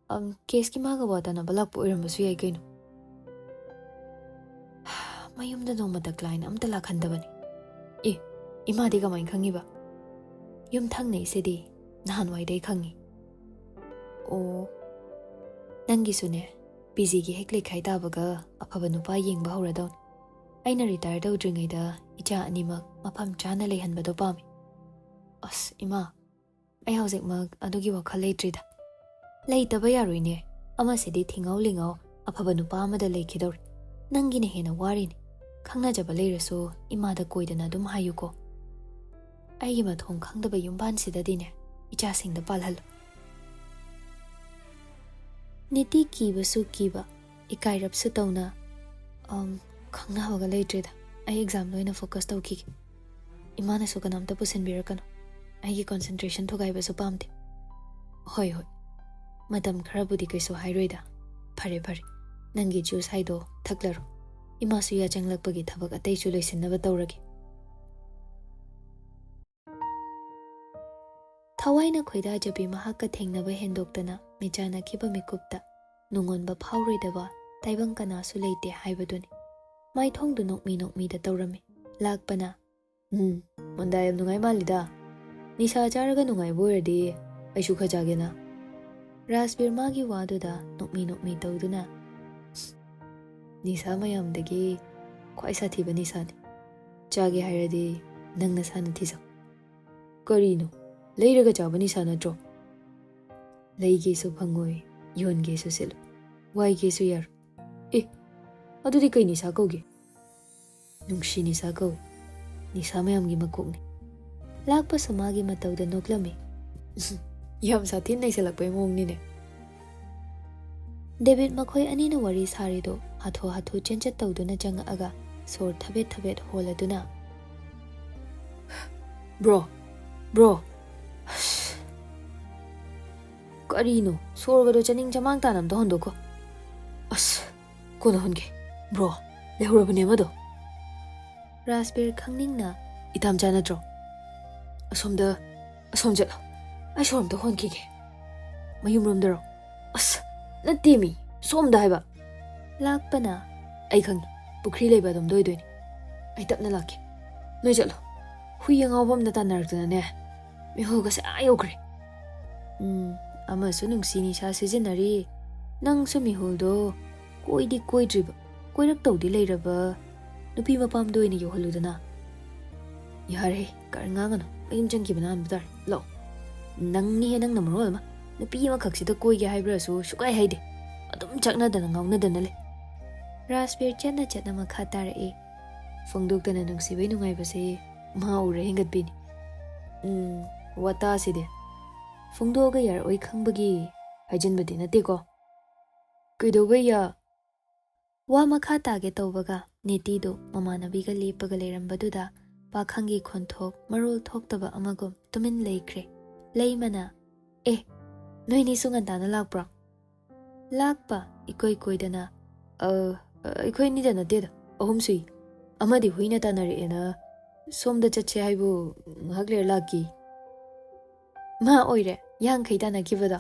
ꯑꯝ, ꯀꯦꯁꯀꯤ ꯃꯥꯒ ꯋꯥ ꯇꯥꯅꯕ ꯂꯥꯛꯄ ꯑꯣꯏꯔꯝꯕꯁꯨ ꯌꯥꯏ ꯀꯩꯅꯣ꯫ ꯃꯌꯨꯝꯗ ꯅꯣꯡꯃꯇ ꯀ꯭ꯂꯥꯏꯟ ꯑꯝꯇ ꯂꯥꯛꯍꯟꯗꯕꯅꯤ꯫ ꯑꯦ, ꯏꯃꯥꯗꯤ ꯀꯃꯥꯏꯅ ꯈꯪꯉꯤꯕ? ꯌꯨꯝ ꯊꯪꯅꯩꯁꯤꯗꯤ ꯅꯍꯥꯟꯋꯥꯏꯗꯩ ꯈꯪꯉꯤ꯫ ꯑꯣ, ꯅꯪꯒꯤꯁꯨꯅꯦ, ꯄꯤ ꯖꯤꯒꯤ ꯍꯦꯛ ꯂꯩꯈꯥꯏ ꯇꯥꯕꯒ ꯑꯐꯕ ꯅꯨꯄꯥ ꯌꯦꯡꯕ ꯍꯧꯔꯗꯧꯅꯤ꯫ ꯑꯩꯅ ꯔꯤꯇꯥꯌꯔ ꯇꯧꯗ꯭ꯔꯤꯉꯩꯗ ꯏꯆꯥ ꯑꯅꯤꯃꯛ ꯃꯐꯝ ꯆꯥꯅ ꯂꯩꯍꯟꯕꯗꯣ ꯄꯥꯝꯃꯤ꯫ ꯑꯁ, ꯏꯃꯥ, ꯑꯩ ꯍꯧꯖꯤꯛꯃꯛ ꯑꯗꯨꯒꯤ ꯋꯥꯈꯜ ꯂꯩꯇ꯭ꯔꯤꯗ꯫ ꯂꯩꯇꯕ ꯌꯥꯔꯣꯏꯅꯦ꯫ ꯑꯃꯁꯤꯗꯤ ꯊꯤꯉꯧ ꯂꯤꯉꯧ ꯑꯐꯕ ꯅꯨꯄꯥ ꯑꯃꯗ ꯂꯩꯈꯤꯗꯧꯔꯤ꯫ ꯅꯪꯒꯤꯅ ꯍꯦꯟꯅ ꯋꯥꯔꯤꯅꯤ꯫ ꯈꯪꯅꯖꯕ ꯂꯩꯔꯁꯨ ꯏꯃꯥꯗ ꯀꯣꯏꯗꯅ ꯑꯗꯨꯝ ꯍꯥꯏꯌꯨꯀꯣ꯫ ꯑꯩꯒꯤ ꯃꯊꯣꯡ ꯈꯪꯗꯕ ꯌꯨꯝꯕꯥꯟꯁꯤꯗꯗꯤꯅꯦ, ꯏꯆꯥꯁꯤꯡꯗ ꯄꯥꯜꯍꯜꯂꯨ꯫ ꯅꯤꯇꯤ ꯀꯤꯕꯁꯨ ꯀꯤꯕ, ꯏꯀꯥꯏꯔꯞꯁꯨ ꯇꯧꯅ, "ꯑꯝ, ꯈꯪꯅꯕꯒ ꯂꯩꯇ꯭ꯔꯦꯗ꯫ ꯑꯩ ꯑꯦꯛꯖꯥꯝꯗ ꯑꯣꯏꯅ ꯐꯣꯀꯁ ꯇꯧꯈꯤꯒꯦ꯫ ꯏꯃꯥꯅꯁꯨ ꯀꯅꯥꯝꯇ ꯄꯨꯁꯤꯟꯕꯤꯔꯛꯀꯅꯨ꯫ ꯑꯩꯒꯤ ꯀꯣꯟꯁꯦꯟꯇ꯭ꯔꯦꯁꯟ ꯊꯨꯒꯥꯏꯕꯁꯨ ꯄꯥꯝꯗꯦ꯫" "ꯍꯣꯏ, ꯍꯣꯏ꯫ ꯃꯇꯝ ꯈꯔꯕꯨꯗꯤ ꯀꯩꯁꯨ ꯍꯥꯏꯔꯣꯏꯗ꯫ ꯐꯔꯦ, ꯐꯔꯦ꯫ ꯅꯪꯒꯤ ꯖꯨꯁ ꯍꯥꯏꯗꯣ ꯊꯛꯂꯔꯣ꯫ ꯏꯃꯥꯁꯨ ꯌꯥꯆꯪꯂꯛꯄꯒꯤ ꯊꯕꯛ ꯑꯇꯩꯁꯨ ꯂꯣꯏꯁꯤꯟꯅꯕ ꯇꯧꯔꯒꯦ꯫" ꯊꯋꯥꯏꯅ ꯈꯣꯏꯗꯥꯖꯕꯤ ꯃꯍꯥꯛꯀ ꯊꯦꯡꯅꯕ ꯍꯦꯟꯗꯣꯛꯇꯅ ꯃꯤꯆꯥꯟꯅꯈꯤꯕ ꯃꯤꯀꯨꯞꯇ ꯅꯨꯡꯉꯣꯟꯕ ꯐꯥꯎꯔꯣꯏꯗꯕ ꯇꯥꯏꯕꯪ ꯀꯅꯥꯁꯨ ꯂꯩꯇꯦ ꯍꯥꯏꯕꯗꯨꯅꯤ꯫ ꯃꯥꯏꯊꯣꯡꯗꯨ ꯅꯣꯛꯃꯤ ꯅꯣꯛꯃꯤꯗ ꯇꯧꯔꯝꯃꯤ꯫ ꯂꯥꯛꯄꯅ, "ꯎꯝ, ꯃꯨꯟꯗꯥ ꯌꯥꯝ ꯅꯨꯡꯉꯥꯏ ꯃꯥꯜꯂꯤꯗ꯫ ꯅꯤꯁꯥ ꯆꯥꯔꯒ ꯅꯨꯡꯉꯥꯏꯕ ꯑꯣꯏꯔꯗꯤ ꯑꯩꯁꯨ ꯈꯔ ꯆꯥꯒꯦꯅ?" ꯔꯥꯖꯕꯤꯔ ꯃꯥꯒꯤ ꯋꯥꯗꯨꯗ ꯅꯣꯛꯃꯤ ꯅꯣꯛꯃꯤ ꯇꯧꯗꯨꯅ, "ꯅꯤꯁꯥ ꯃꯌꯥꯝꯗꯒꯤ ꯈ꯭ꯋꯥꯏ ꯁꯥꯊꯤꯕ ꯅꯤꯁꯥꯅꯤ꯫ ꯆꯥꯒꯦ ꯍꯥꯏꯔꯗꯤ ꯅꯪ ꯅꯁꯥꯅ ꯊꯤꯖꯧ꯫" "ꯀꯔꯤꯅꯣ? ꯂꯩꯔꯒ ꯆꯥꯕ ꯅꯤꯁꯥ ꯅꯠꯇ꯭ꯔꯣ?" "ꯂꯩꯒꯦꯁꯨ ꯐꯪꯉꯣꯏ, ꯌꯣꯟꯒꯦꯁꯨ ꯁꯤꯠꯂꯣꯏ, ꯋꯥꯏꯒꯦꯁꯨ ꯌꯥꯔꯣꯏ꯫ ꯑꯦ, ꯑꯗꯨꯗꯤ ꯀꯩ ꯅꯤꯁꯥ ꯀꯧꯒꯦ?" "ꯅꯨꯡꯁꯤ ꯅꯤꯁꯥ ꯀꯧꯏ꯫ ꯅꯤꯁꯥ ꯃꯌꯥꯝꯒꯤ ꯃꯀꯣꯛꯅꯤ꯫" ꯂꯥꯛꯄꯁꯨ ꯃꯥꯒꯤ ꯃꯇꯧꯗ ꯅꯣꯛꯂꯝꯃꯤ꯫ "ꯌꯥꯝ ꯁꯥꯊꯤ ꯅꯩꯁꯜꯂꯛꯄꯩ ꯃꯑꯣꯡꯅꯤꯅꯦ꯫" ꯗꯦꯕꯤꯠ ꯃꯈꯣꯏ ꯑꯅꯤꯅ ꯋꯥꯔꯤ ꯁꯥꯔꯤꯗꯨ ꯍꯥꯊꯨ ꯍꯥꯊꯨ ꯆꯦꯟꯆꯠ ꯇꯧꯗꯨꯅ ꯆꯪꯉꯛꯑꯒ ꯁꯣꯔ ꯊꯕꯦꯠ ꯊꯕꯦꯠ ꯍꯣꯜꯂꯗꯨꯅ, "ꯕ꯭ꯔꯣ, ꯕ꯭ꯔꯣ, ꯑꯁ, ꯀꯔꯤꯅꯣ? ꯁꯣꯔꯒꯗꯣ ꯆꯅꯤꯡ ꯆꯃꯥꯡ ꯇꯥꯅ ꯑꯝꯇ ꯍꯣꯟꯗꯣꯛꯈꯣ꯫ ꯑꯁ, ꯀꯣꯟꯅ ꯍꯣꯟꯒꯦ꯫ ꯕ꯭ꯔꯣ, ꯂꯩꯍꯧꯔꯕꯅꯦ ꯑꯃꯗꯣ꯫" ꯔꯥꯖꯕꯤꯔ ꯈꯪꯅꯤꯡꯅ, "ꯏꯇꯥꯝꯆꯥ ꯅꯠꯇ꯭ꯔꯣ?" ꯑꯁꯣꯝꯗ, ꯑꯁꯣꯝ ꯆꯠꯂꯣ꯫ ꯑꯩ ꯁꯣꯔꯣꯝꯗ ꯍꯣꯟꯈꯤꯒꯦ꯫ ꯃꯌꯨꯝꯔꯣꯝꯗꯔꯣ? ꯑꯁ, ꯅꯠꯇꯦꯃꯤ, ꯁꯣꯝꯗ ꯍꯥꯏꯕ꯫ ꯂꯥꯛꯄꯅ, "ꯑꯩ ꯈꯪꯉꯤ, ꯄꯨꯈ꯭ꯔꯤ ꯂꯩꯕ ꯑꯗꯣꯝꯗ ꯑꯣꯏꯗꯣꯏꯅꯤ꯫ ꯑꯩ ꯇꯞꯅ ꯂꯥꯛꯀꯦ꯫ ꯅꯣꯏ ꯆꯠꯂꯣ꯫ ꯍꯨꯏ ꯑꯉꯥꯎꯕ ꯑꯃꯅ ꯇꯥꯟꯅꯔꯛꯇꯅꯅꯦ, ꯃꯤꯍꯨꯜꯒꯁꯦ ꯑꯥ ꯌꯧꯈ꯭ꯔꯦ꯫ ꯎꯝ, ꯑꯃꯁꯨ ꯅꯨꯡꯁꯤ ꯅꯤꯁꯥ ꯁꯤꯖꯤꯟꯅꯔꯤ꯫ ꯅꯪꯁꯨ ꯃꯤꯍꯨꯜꯗꯣ ꯀꯣꯏꯗꯤ ꯀꯣꯏꯗ꯭ꯔꯤꯕ, ꯀꯣꯏꯔꯛꯇꯧꯗꯤ ꯂꯩꯔꯕ ꯅꯨꯄꯤ ꯃꯄꯥꯝꯗ ꯑꯣꯏꯅ ꯌꯧꯍꯜꯂꯨꯗꯅ꯫" "ꯌꯥꯔꯦ, ꯀꯔꯤ ꯉꯥꯡꯒꯅꯨ, ꯃꯌꯨꯝ ꯆꯪꯈꯤꯕꯅ ꯍꯥꯟꯕ ꯇꯥꯔꯦ꯫ ꯂꯥꯛꯑꯣ꯫ ꯅꯪꯅꯤꯍꯦ, ꯅꯪꯅ ꯃꯔꯣꯜ ꯑꯃ꯫ ꯅꯨꯄꯤ ꯑꯃꯈꯛꯁꯤꯗ ꯀꯣꯏꯒꯦ ꯍꯥꯏꯕ꯭ꯔꯁꯨ ꯁꯨꯛꯍꯥꯏ ꯍꯥꯏꯗꯦ꯫ ꯑꯗꯨꯝ ꯆꯠꯅꯗꯅ ꯉꯥꯎꯅꯗꯅ ꯂꯩ꯫" ꯔꯥꯖꯕꯤꯔ ꯆꯠꯅ ꯆꯠꯅ ꯃꯈꯥ ꯇꯥꯔꯛꯏ꯫ ꯐꯣꯡꯗꯣꯛꯇꯅ ꯅꯨꯡꯁꯤꯕꯩ ꯅꯨꯡꯉꯥꯏꯕꯁꯦ ꯃꯍꯥ ꯎꯔ ꯍꯦꯟꯒꯠꯄꯤꯅꯤ꯫ ꯎꯝ, ꯋꯥꯇꯥꯁꯤꯗꯤ꯫ ꯐꯣꯡꯗꯣꯛꯑꯒ ꯌꯥꯔꯛꯑꯣꯏ ꯈꯪꯕꯒꯤ ꯍꯥꯏꯖꯤꯟꯕꯗꯤ ꯅꯠꯇꯦꯀꯣ꯫ ꯀꯩꯗꯧꯕꯩ ꯌꯥ? ꯋꯥ ꯃꯈꯥ ꯇꯥꯒꯦ ꯇꯧꯕꯒ ꯅꯤꯇꯤꯗꯨ ꯃꯃꯥꯟꯅꯕꯤꯒ ꯂꯦꯞꯄꯒ ꯂꯩꯔꯝꯕꯗꯨꯗ ꯄꯥꯈꯪꯒꯤ ꯈꯣꯟꯊꯣꯛ ꯃꯔꯣꯜ ꯊꯣꯛꯇꯕ ꯑꯃꯒꯨꯝ ꯇꯨꯃꯤꯟ ꯂꯩꯈ꯭ꯔꯦ꯫ ꯂꯩꯃꯅ, "ꯑꯦ, ꯅꯣꯏꯅꯤꯁꯨ ꯉꯟꯇꯥꯅ ꯂꯥꯛꯄ꯭ꯔꯣ?" ꯂꯥꯛꯄ ꯏꯀꯣꯏ ꯀꯣꯏꯗꯅ, "ꯑ, ꯑꯩꯈꯣꯏꯅꯤꯗ ꯅꯠꯇꯦꯗ, ꯑꯍꯨꯝ ꯁꯨꯏ꯫ ꯑꯃꯗꯤ ꯍꯨꯏꯅ ꯇꯥꯟꯅꯔꯛꯑꯦꯅ ꯁꯣꯝꯗ ꯆꯠꯁꯦ ꯍꯥꯏꯕꯨ ꯉꯥꯏꯍꯥꯛ ꯂꯩꯔ ꯂꯥꯛꯀꯤ꯫" "ꯃꯥ ꯑꯣꯏꯔꯦ ꯌꯥꯡꯈꯩ ꯇꯥꯟꯅꯈꯤꯕꯗꯣ?"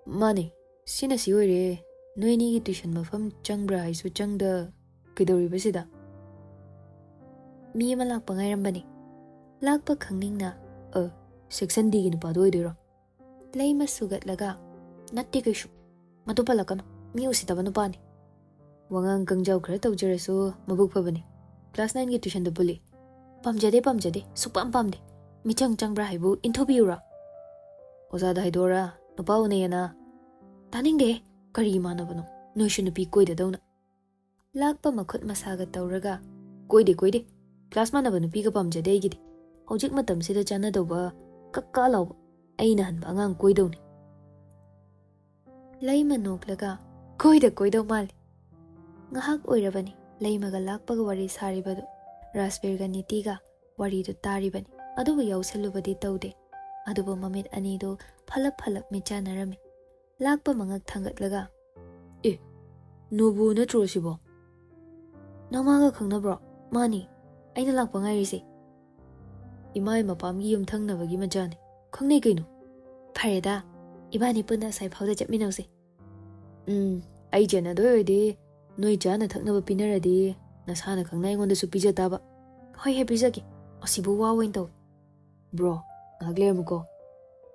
"ꯃꯥꯅꯦ, ꯁꯤꯅ ꯁꯤ ꯑꯣꯏꯔꯦ꯫ ꯅꯣꯏꯅꯤꯒꯤ ꯇꯨꯏꯁꯟ ꯃꯐꯝ ꯆꯪꯕ꯭ꯔꯥ ꯍꯥꯏꯁꯨ ꯆꯪꯗ ꯀꯩꯗꯧꯔꯤꯕ ꯁꯤꯗ?" ꯃꯤ ꯑꯃ ꯂꯥꯛꯄ ꯉꯥꯏꯔꯝꯕꯅꯤ꯫ ꯂꯥꯛꯄ ꯈꯪꯅꯤꯡꯅ, "ꯑ, ꯁꯦꯛꯁꯟ ꯗꯤꯒꯤ ꯅꯨꯄꯥꯗꯣ ꯑꯣꯏꯗꯣꯏꯔꯣ?" ꯂꯩꯃ ꯁꯨꯒꯠꯂꯒ, "ꯅꯠꯇꯦ ꯀꯩꯁꯨ꯫ ꯃꯗꯨ ꯄꯜꯂꯛꯀꯅꯨ, ꯃꯤ ꯎꯁꯤꯠꯇꯕ ꯅꯨꯄꯥꯅꯤ꯫ ꯋꯥꯉꯥꯡ ꯀꯪꯖꯥꯎ ꯈꯔ ꯇꯧꯖꯔꯁꯨ ꯃꯕꯨꯛ ꯐꯕꯅꯤ꯫ ꯀ꯭ꯂꯥꯁ ꯅꯥꯏꯟꯒꯤ ꯇꯨꯏꯁꯟꯗ ꯄꯨꯜꯂꯤ꯫ ꯄꯥꯝꯖꯗꯦ, ꯄꯥꯝꯖꯗꯦ, ꯁꯨꯛꯄꯥꯝ ꯄꯥꯝꯗꯦ꯫ ꯃꯤꯆꯪ ꯆꯪꯕ꯭ꯔꯥ ꯍꯥꯏꯕꯨ ꯏꯟꯊꯨꯕꯤꯌꯨꯔꯥ?" "ꯑꯣꯖꯥꯗ ꯍꯥꯏꯗꯣꯛꯑꯣꯔꯥ? ꯅꯨꯄꯥ ꯎꯅꯩꯌꯦꯅ?" "ꯇꯥꯅꯤꯡꯗꯦ꯫ ꯀꯔꯤ ꯏꯃꯥꯟꯅꯕꯅꯣ? ꯅꯣꯏꯁꯨ ꯅꯨꯄꯤ ꯀꯣꯏꯗꯗꯧꯅ꯫" ꯂꯥꯛꯄ ꯃꯈꯨꯠ ꯃꯁꯥꯒ ꯇꯧꯔꯒ, "ꯀꯣꯏꯗꯦ, ꯀꯣꯏꯗꯦ꯫ ꯀ꯭ꯂꯥꯁ ꯃꯥꯟꯅꯕ ꯅꯨꯄꯤꯒ ꯄꯥꯝꯖꯗꯦ ꯑꯩꯒꯤꯗꯤ꯫ ꯍꯧꯖꯤꯛ ꯃꯇꯝꯁꯤꯗ ꯆꯥꯟꯅꯗꯧꯕ ꯀꯛꯀꯥ ꯂꯥꯎꯕ ꯑꯩꯅ ꯍꯟꯕ ꯑꯉꯥꯡ ꯀꯣꯏꯗꯧꯅꯤ꯫" ꯂꯩꯃ ꯅꯣꯛꯂꯒ, "ꯀꯣꯏꯗ ꯀꯣꯏꯗꯧ ꯃꯥꯜꯂꯤ꯫" ꯉꯥꯏꯍꯥꯛ ꯑꯣꯏꯔꯕꯅꯤ ꯂꯩꯃꯒ ꯂꯥꯛꯄꯒ ꯋꯥꯔꯤ ꯁꯥꯔꯤꯕꯗꯨ꯫ ꯔꯥꯖꯕꯤꯔꯒ ꯅꯤꯇꯤꯒ ꯋꯥꯔꯤꯗꯨ ꯇꯥꯔꯤꯕꯅꯤ, ꯑꯗꯨꯕꯨ ꯌꯥꯎꯁꯜꯂꯨꯕꯗꯤ ꯇꯧꯗꯦ꯫ ꯑꯗꯨꯕꯨ ꯃꯃꯤꯠ ꯑꯅꯤꯗꯨ ꯐꯂꯞ ꯐꯂꯞ ꯃꯤꯠꯆꯥꯟꯅꯔꯝꯃꯤ꯫ ꯂꯥꯛꯄ ꯃꯉꯛ ꯊꯥꯡꯒꯠꯂꯒ, "ꯑꯦ, ꯅꯣꯕꯨ ꯅꯠꯇ꯭ꯔꯣ ꯁꯤꯕꯣ?" "ꯅꯃꯥꯒ ꯈꯪꯅꯕ꯭ꯔꯣ?" "ꯃꯥꯅꯤ, ꯑꯩꯅ ꯂꯥꯛꯄ ꯉꯥꯏꯔꯤꯁꯦ꯫" ꯏꯃꯥ ꯃꯄꯥꯝꯒꯤ ꯌꯨꯝꯊꯪꯅꯕꯒꯤ ꯃꯆꯥꯅꯤ꯫ ꯈꯪꯅꯩ ꯀꯩꯅꯣ꯫ ꯐꯔꯦꯗ, ꯏꯕꯥꯅꯤ ꯄꯨꯟꯅ ꯑꯁꯥꯏ ꯐꯥꯎꯗ ꯆꯠꯃꯤꯟꯅꯧꯁꯦ꯫ ꯎꯝ, ꯑꯩ ꯆꯦꯟꯅꯗꯣꯏ ꯑꯣꯏꯔꯗꯤ ꯅꯣꯏ ꯆꯥꯅ ꯊꯛꯅꯕ ꯄꯤꯅꯔꯗꯤ ꯅꯁꯥꯅ ꯈꯪꯅ ꯑꯩꯉꯣꯟꯗꯁꯨ ꯄꯤꯖ ꯇꯥꯕ꯫ ꯍꯣꯏꯍꯦ, ꯄꯤꯖꯒꯦ꯫ ꯑꯁꯤꯕꯨ ꯋꯥ ꯑꯣꯏꯅ ꯇꯧꯏ꯫ ꯕ꯭ꯔꯣ, ꯉꯥꯏꯍꯥꯛ ꯂꯩꯔꯝꯃꯨꯀꯣ꯫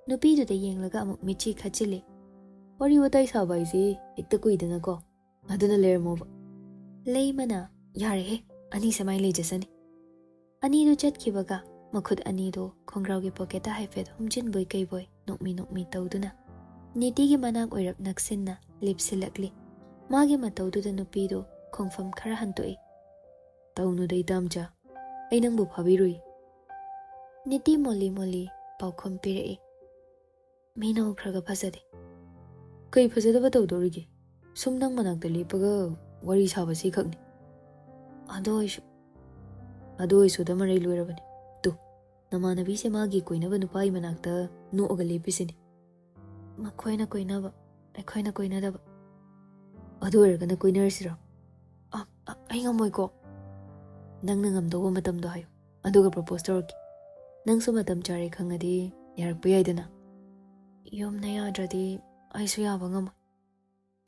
ꯅꯨꯄꯤꯗꯨꯗ ꯌꯦꯡꯂꯒ ꯑꯃꯨꯛ ꯃꯤꯠꯆꯤ ꯈꯠꯆꯤꯜꯂꯤ꯫ ꯋꯥꯔꯤ ꯋꯥꯇꯥꯏ ꯁꯥꯕ ꯍꯥꯏꯁꯤ ꯍꯦꯛꯇ ꯀꯨꯏꯗꯅꯀꯣ꯫ ꯑꯗꯨꯅ ꯂꯩꯔꯝꯃꯣꯕ꯫ ꯂꯩꯃꯅ, ꯌꯥꯔꯦꯍꯦ, ꯑꯅꯤꯁꯦ ꯃꯥꯏ ꯂꯩꯖꯁꯅꯤ꯫ ꯑꯅꯤꯗꯨ ꯆꯠꯈꯤꯕꯒ ꯃꯈꯨꯠ ꯑꯅꯤꯗꯨ ꯈꯣꯡꯒ꯭ꯔꯥꯎꯒꯤ ꯄꯣꯀꯦꯠꯇ ꯍꯥꯏꯐꯦꯠ ꯍꯨꯝꯖꯤꯟꯕꯣꯏ ꯀꯩꯕꯣꯏ ꯅꯣꯛꯃꯤ ꯅꯣꯛꯃꯤ ꯇꯧꯗꯨꯅ ꯅꯤꯇꯤꯒꯤ ꯃꯅꯥꯛ ꯑꯣꯏꯔꯞ ꯅꯛꯁꯤꯟꯅ ꯂꯦꯞꯁꯤꯜꯂꯛꯂꯤ꯫ ꯃꯥꯒꯤ ꯃꯇꯧꯗꯨꯗ ꯅꯨꯄꯤꯗꯨ ꯈꯣꯡꯐꯝ ꯈꯔ ꯍꯟꯇꯣꯛꯏ꯫ "ꯇꯧꯅꯨꯗ ꯏꯇꯥꯝꯆꯥ, ꯑꯩ ꯅꯪꯕꯨ ꯐꯥꯕꯤꯔꯨꯏ꯫" ꯅꯤꯇꯤ ꯃꯣꯜꯂꯤ ꯃꯣꯜꯂꯤ ꯄꯥꯎꯈꯨꯝ ꯄꯤꯔꯛꯏ꯫ "ꯃꯤꯅ ꯎꯈ꯭ꯔꯒ ꯐꯖꯗꯦ꯫" "ꯀꯩ ꯐꯖꯗꯕ ꯇꯧꯗꯧꯔꯤꯒꯦ? ꯁꯨꯝ ꯅꯪ ꯃꯅꯥꯛꯇ ꯂꯦꯞꯄꯒ ꯋꯥꯔꯤ ꯁꯥꯕꯁꯤ ꯈꯛꯅꯤ꯫" "ꯑꯗꯨ ꯑꯣꯏꯁꯨ꯫" "ꯑꯗꯨ ꯑꯣꯏꯁꯨꯗ ꯃꯔꯩ ꯂꯣꯏꯔꯕꯅꯤ꯫ ꯇꯨ, ꯅꯃꯥꯟꯅꯕꯤꯁꯦ ꯃꯥꯒꯤ ꯀꯣꯏꯅꯕ ꯅꯨꯄꯥꯒꯤ ꯃꯅꯥꯛꯇ ꯅꯣꯛꯑꯒ ꯂꯦꯞꯄꯤꯁꯤꯅꯤ꯫" "ꯃꯈꯣꯏꯅ ꯀꯣꯏꯅꯕ, ꯑꯩꯈꯣꯏꯅ ꯀꯣꯏꯅꯗꯕ꯫" "ꯑꯗꯨ ꯑꯣꯏꯔꯒꯅ ꯀꯣꯏꯅꯔꯁꯤꯔꯣ?" "ꯑ, ꯑ, ꯑꯩ ꯉꯝꯃꯣꯏꯀꯣ꯫" "ꯅꯪꯅ ꯉꯝꯗꯧꯕ ꯃꯇꯝꯗꯣ ꯍꯥꯏꯌꯨ, ꯑꯗꯨꯒ ꯄ꯭ꯔꯣꯄꯣꯁ ꯇꯧꯔꯛꯀꯦ꯫ ꯅꯪꯁꯨ ꯃꯇꯝ ꯆꯥꯔꯦ ꯈꯪꯉꯗꯤ ꯌꯥꯔꯛꯄ ꯌꯥꯏꯗꯅ꯫" "ꯌꯨꯝꯅ ꯌꯥꯗ꯭ꯔꯗꯤ ꯑꯩꯁꯨ ꯌꯥꯕ ꯉꯝꯃꯣꯏ꯫"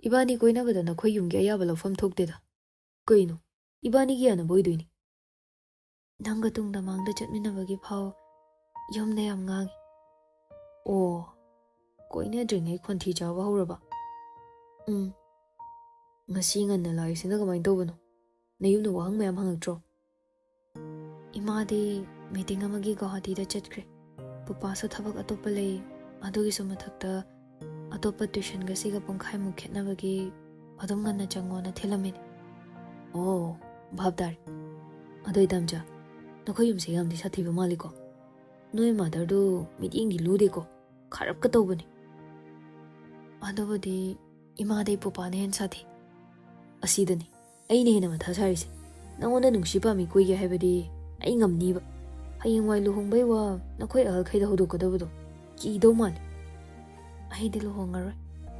"ꯏꯕꯥꯅꯤ ꯀꯣꯏꯅꯕꯗ ꯅꯈꯣꯏ ꯌꯨꯝꯒꯤ ꯑꯌꯥꯕ ꯂꯧꯐꯝ ꯊꯣꯛꯇꯦꯗ꯫ ꯀꯩꯅꯣ, ꯏꯕꯥꯅꯤꯒꯤ ꯌꯥꯅꯕ ꯑꯣꯏꯗꯣꯏꯅꯤ꯫" "ꯅꯪꯒ ꯇꯨꯡꯗ ꯃꯥꯡꯗ ꯆꯠꯃꯤꯟꯅꯕꯒꯤ ꯐꯥꯎ ꯌꯨꯝꯗ ꯌꯥꯝ ꯉꯥꯡꯉꯤ꯫" "ꯑꯣ, ꯀꯣꯏꯅꯗ꯭ꯔꯤꯉꯩ ꯈꯣꯟꯊꯤ ꯆꯥꯕ ꯍꯧꯔꯕ?" "ꯎꯝ꯫" "ꯉꯁꯤ ꯉꯟꯅ ꯂꯥꯛꯏꯁꯤꯅ ꯀꯃꯥꯏꯅ ꯇꯧꯕꯅꯣ? ꯅꯌꯨꯝꯗ ꯋꯥꯍꯪ ꯃꯌꯥꯝ ꯍꯪꯉꯛꯇ꯭ꯔꯣ?" "ꯏꯃꯥꯗꯤ ꯃꯤꯇꯤꯡ ꯑꯃꯒꯤ ꯒꯧꯍꯥꯇꯤꯗ ꯆꯠꯈ꯭ꯔꯦ꯫ ꯄꯄꯥꯁꯨ ꯊꯕꯛ ꯑꯇꯣꯞꯄ ꯂꯩ꯫ ꯑꯗꯨꯒꯤꯁꯨ ꯃꯊꯛꯇ ꯑꯇꯣꯞꯄ ꯇ꯭ꯋꯤꯁꯟꯒꯁꯤꯒ ꯄꯨꯡꯈꯥꯏꯃꯨꯛ ꯈꯦꯠꯅꯕꯒꯤ ꯑꯗꯨꯝ ꯉꯟꯅ ꯆꯪꯉꯣꯅ ꯊꯤꯜꯂꯝꯃꯤꯅꯦ꯫" "ꯑꯣ, ꯚꯥꯞ ꯇꯥꯔꯦ꯫ ꯑꯗꯣ ꯏꯇꯥꯝꯆꯥ, ꯅꯈꯣꯏ ꯌꯨꯝꯁꯦ ꯌꯥꯝꯗꯤ ꯁꯥꯊꯤꯕ ꯃꯥꯜꯂꯤꯀꯣ꯫ ꯅꯣꯏ ꯃꯥꯗꯔꯗꯨ ꯃꯤꯠꯌꯦꯡꯗꯤ ꯂꯨꯗꯦꯀꯣ, ꯈꯥꯔꯞꯀ ꯇꯧꯕꯅꯦ꯫" "ꯑꯗꯨꯕꯨꯗꯤ ꯏꯃꯥꯗꯩ ꯄꯨꯄꯥꯅ ꯍꯦꯟꯅ ꯁꯥꯊꯤ꯫" "ꯑꯁꯤꯗꯅꯤ ꯑꯩꯅ ꯍꯦꯟꯅ ꯃꯊꯥ ꯁꯥꯔꯤꯁꯦ꯫ ꯅꯪꯉꯣꯟꯗ ꯅꯨꯡꯁꯤ ꯄꯥꯝꯃꯤ ꯀꯣꯏꯒꯦ ꯍꯥꯏꯕꯗꯤ ꯑꯩ ꯉꯝꯅꯤꯕ꯫ ꯍꯌꯦꯡꯋꯥꯏ ꯂꯨꯍꯣꯡꯕꯩ ꯋꯥ ꯅꯈꯣꯏ ꯑꯍꯜꯈꯩꯗ ꯍꯧꯗꯣꯛꯀꯗꯕꯗꯣ ꯀꯤꯗꯧ ꯃꯥꯜꯂꯦ꯫" "ꯑꯩꯗꯤ ꯂꯨꯍꯣꯡꯉꯔꯣꯏ꯫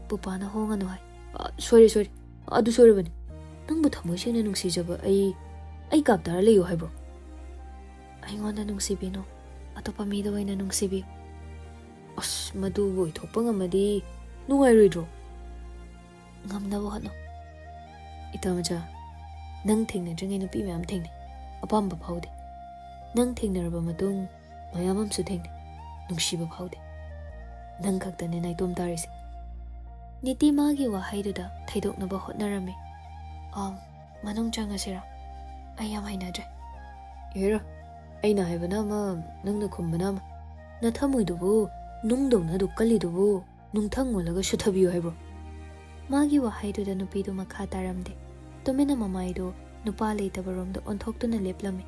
ꯄꯨꯄꯥꯅ ꯍꯣꯡꯉꯅꯨ ꯍꯥꯏ꯫" "ꯑ, ꯁꯣꯏꯔꯦ, ꯁꯣꯏꯔꯦ꯫ ꯑꯗꯨ ꯁꯣꯏꯔꯕꯅꯤ꯫ ꯅꯪꯕꯨ ꯊꯃꯣꯏ ꯁꯦꯡꯅ ꯅꯨꯡꯁꯤꯖꯕ ꯑꯩ, ꯑꯩ ꯀꯥꯞ ꯇꯔꯥ ꯂꯩꯌꯨ ꯍꯥꯏꯕ꯭ꯔꯣ?" "ꯑꯩꯉꯣꯟꯗ ꯅꯨꯡꯁꯤꯕꯤꯅꯨ꯫ ꯑꯇꯣꯞꯄ ꯃꯤꯗ ꯑꯣꯏꯅ ꯅꯨꯡꯁꯤꯕꯤꯌꯨ꯫ ꯑꯁ, ꯃꯗꯨꯕꯨ ꯑꯣꯏꯊꯣꯛꯄ ꯉꯝꯃꯗꯤ ꯅꯨꯡꯉꯥꯏꯔꯣꯏꯗ꯭ꯔꯣ? ꯉꯝꯅꯕ ꯍꯣꯠꯅꯧ꯫ ꯏꯇꯥ ꯃꯆꯥ, ꯅꯪ ꯊꯦꯡꯅꯗ꯭ꯔꯤꯉꯩ ꯅꯨꯄꯤ ꯃꯌꯥꯝ ꯊꯦꯡꯅꯩ, ꯑꯄꯥꯝꯕ ꯐꯥꯎꯗꯦ꯫ ꯅꯪ ꯊꯦꯡꯅꯔꯕ ꯃꯇꯨꯡ ꯃꯌꯥꯝ ꯑꯃꯁꯨ ꯊꯦꯡꯅꯩ, ꯅꯨꯡꯁꯤꯕ ꯐꯥꯎꯗꯦ꯫ ꯅꯪ ꯈꯛꯇꯅꯦ ꯅꯥꯏꯇꯣꯝ ꯇꯥꯔꯤꯁꯦ꯫ ꯅꯤꯇꯤ ꯃꯥꯒꯤ ꯋꯥꯍꯩꯗꯨꯗ ꯊꯩꯗꯣꯛꯅꯕ ꯍꯣꯠꯅꯔꯝꯃꯤ꯫ ꯑꯥ, ꯃꯅꯨꯡ ꯆꯪꯉꯁꯤꯔꯥ? ꯑꯩ ꯌꯥꯝ ꯍꯩꯅꯗ꯭ꯔꯦ꯫ ꯍꯦꯔꯥ, ꯑꯩꯅ ꯍꯥꯏꯕꯅ ꯑꯃ, ꯅꯪꯅ ꯈꯨꯝꯕꯅ ꯑꯃ꯫ ꯅꯊꯃꯣꯏꯗꯨꯕꯨ ꯅꯨꯡꯗꯧꯅ ꯑꯗꯨꯛ ꯀꯜꯂꯤꯗꯨꯕꯨ ꯅꯨꯡꯊꯪ ꯑꯣꯜꯂꯒ ꯁꯨꯊꯕꯤꯌꯨ ꯍꯥꯏꯕ꯭ꯔꯣ? ꯃꯥꯒꯤ ꯋꯥꯍꯩꯗꯨꯗ ꯅꯨꯄꯤꯗꯨ ꯃꯈꯥ ꯇꯥꯔꯝꯗꯦ꯫ ꯇꯨꯃꯤꯟꯅ ꯃꯃꯥꯏꯗꯨ ꯅꯨꯄꯥ ꯂꯩꯇꯕꯔꯣꯝꯗ ꯑꯣꯟꯊꯣꯛꯇꯨꯅ ꯂꯦꯞꯂꯝꯃꯤ꯫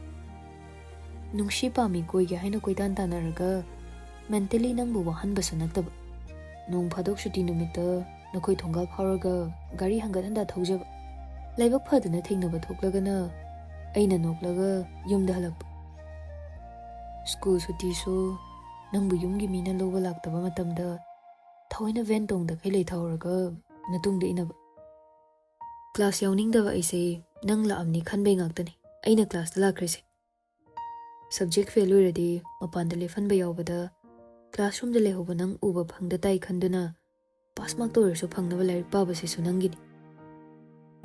ꯅꯨꯡꯁꯤ ꯄꯥꯝꯃꯤ ꯀꯣꯏꯒꯦ ꯍꯥꯏꯅ ꯀꯣꯏꯇꯥꯟ ꯇꯥꯟꯅꯔꯒ mentally ꯅꯪꯕꯨ ꯋꯥꯍꯟꯕꯁꯨ ꯅꯠꯇꯕ꯫ ꯅꯣꯡ ꯐꯥꯗꯣꯛ ꯁꯨꯇꯤ ꯅꯨꯃꯤꯠꯇ ꯅꯈꯣꯏ ꯊꯣꯡꯒꯥꯜ ꯐꯥꯎꯔꯒ ꯒꯥꯔꯤ ꯍꯟꯒꯠ ꯍꯟꯗ ꯊꯧꯖꯕ꯫ ꯂꯥꯏꯕꯛ ꯐꯗꯅ ꯊꯦꯡꯅꯕ ꯊꯣꯛꯂꯒꯅ ꯑꯩꯅ ꯅꯣꯛꯂꯒ ꯌꯨꯝꯗ ꯍꯜꯂꯛꯄ꯫ ꯁ꯭ꯀꯨꯜ ꯁꯨꯇꯤꯁꯨ ꯅꯪꯕꯨ ꯌꯨꯝꯒꯤ ꯃꯤꯅ ꯂꯧꯕ ꯂꯥꯛꯇꯕ ꯃꯇꯝꯗ ꯊꯑꯣꯏꯅ ꯚꯦꯟ ꯇꯣꯡꯗꯈꯩ ꯂꯩꯊꯍꯧꯔꯒ ꯅꯇꯨꯡꯗ ꯏꯟꯅꯕ꯫ ꯀ꯭ꯂꯥꯁ ꯌꯥꯎꯅꯤꯡꯗꯕ ꯑꯩꯁꯦ ꯅꯪ ꯂꯥꯛꯑꯝꯅꯤ ꯈꯟꯕꯩ ꯉꯥꯛꯇꯅꯤ ꯑꯩꯅ ꯀ꯭ꯂꯥꯁꯇ ꯂꯥꯛꯈ꯭ꯔꯤꯁꯦ꯫ ꯁꯕꯖꯦꯛ ꯐꯦꯜ ꯑꯣꯏꯔꯗꯤ ꯃꯄꯥꯟꯗ ꯂꯦꯞꯍꯟꯕ ꯌꯥꯎꯕꯗ ꯀ꯭ꯂꯥꯁꯔꯨꯝꯗ ꯂꯩꯍꯧꯕ ꯅꯪ ꯎꯕ ꯐꯪꯗ ꯇꯥꯏ ꯈꯟꯗꯨꯅ ꯄꯥꯁ ꯃꯥꯔꯛꯇ ꯑꯣꯏꯔꯁꯨ ꯐꯪꯅꯕ ꯂꯥꯏꯔꯤꯛ ꯄꯥꯕꯁꯤꯁꯨ ꯅꯪꯒꯤꯅꯤ꯫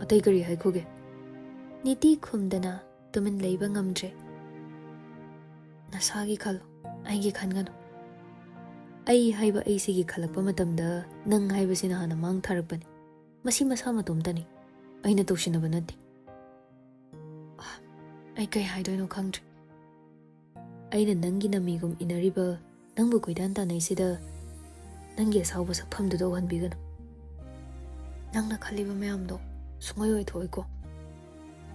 ꯑꯇꯩ ꯀꯔꯤ ꯍꯥꯏꯈꯣꯒꯦ? ꯅꯤꯇꯤ ꯈꯨꯝꯗꯅ ꯇꯨꯃꯤꯟ ꯂꯩꯕ ꯉꯝꯗ꯭ꯔꯦ꯫ ꯅꯁꯥꯒꯤ ꯈꯜꯂꯣ, ꯑꯩꯒꯤ ꯈꯟꯒꯅꯨ꯫ ꯑꯩ ꯍꯥꯏꯕ ꯑꯩꯁꯤꯒꯤ ꯈꯜꯂꯛꯄ ꯃꯇꯝꯗ ꯅꯪ ꯍꯥꯏꯕꯁꯤꯅ ꯍꯥꯟꯅ ꯃꯥꯡ ꯊꯥꯔꯛꯄꯅꯤ꯫ ꯃꯁꯤ ꯃꯁꯥ ꯃꯇꯣꯝꯇꯅꯤ, ꯑꯩꯅ ꯇꯧꯁꯤꯟꯅꯕ ꯅꯠꯇꯦ꯫ ꯑꯥ, ꯑꯩ ꯀꯩ ꯍꯥꯏꯗꯣꯏꯅꯣ ꯈꯪꯗ꯭ꯔꯦ꯫ ꯑꯩꯅ ꯅꯪꯒꯤ ꯅꯃꯤꯒꯨꯝ ꯏꯟꯅꯔꯤꯕ ꯅꯪꯕꯨ ꯀꯣꯏꯇꯥꯟ ꯇꯥꯟꯅꯩꯁꯤꯗ ꯅꯪꯒꯤ ꯑꯁꯥꯎꯕ ꯁꯛꯐꯝꯗꯨꯗ ꯎꯍꯟꯕꯤꯒꯅꯨ꯫ ꯅꯪꯅ ꯈꯜꯂꯤꯕ ꯃꯌꯥꯝꯗꯣ ꯁꯨꯡꯑꯣꯏ ꯑꯣꯏꯊꯣꯛꯑꯣꯏꯀꯣ꯫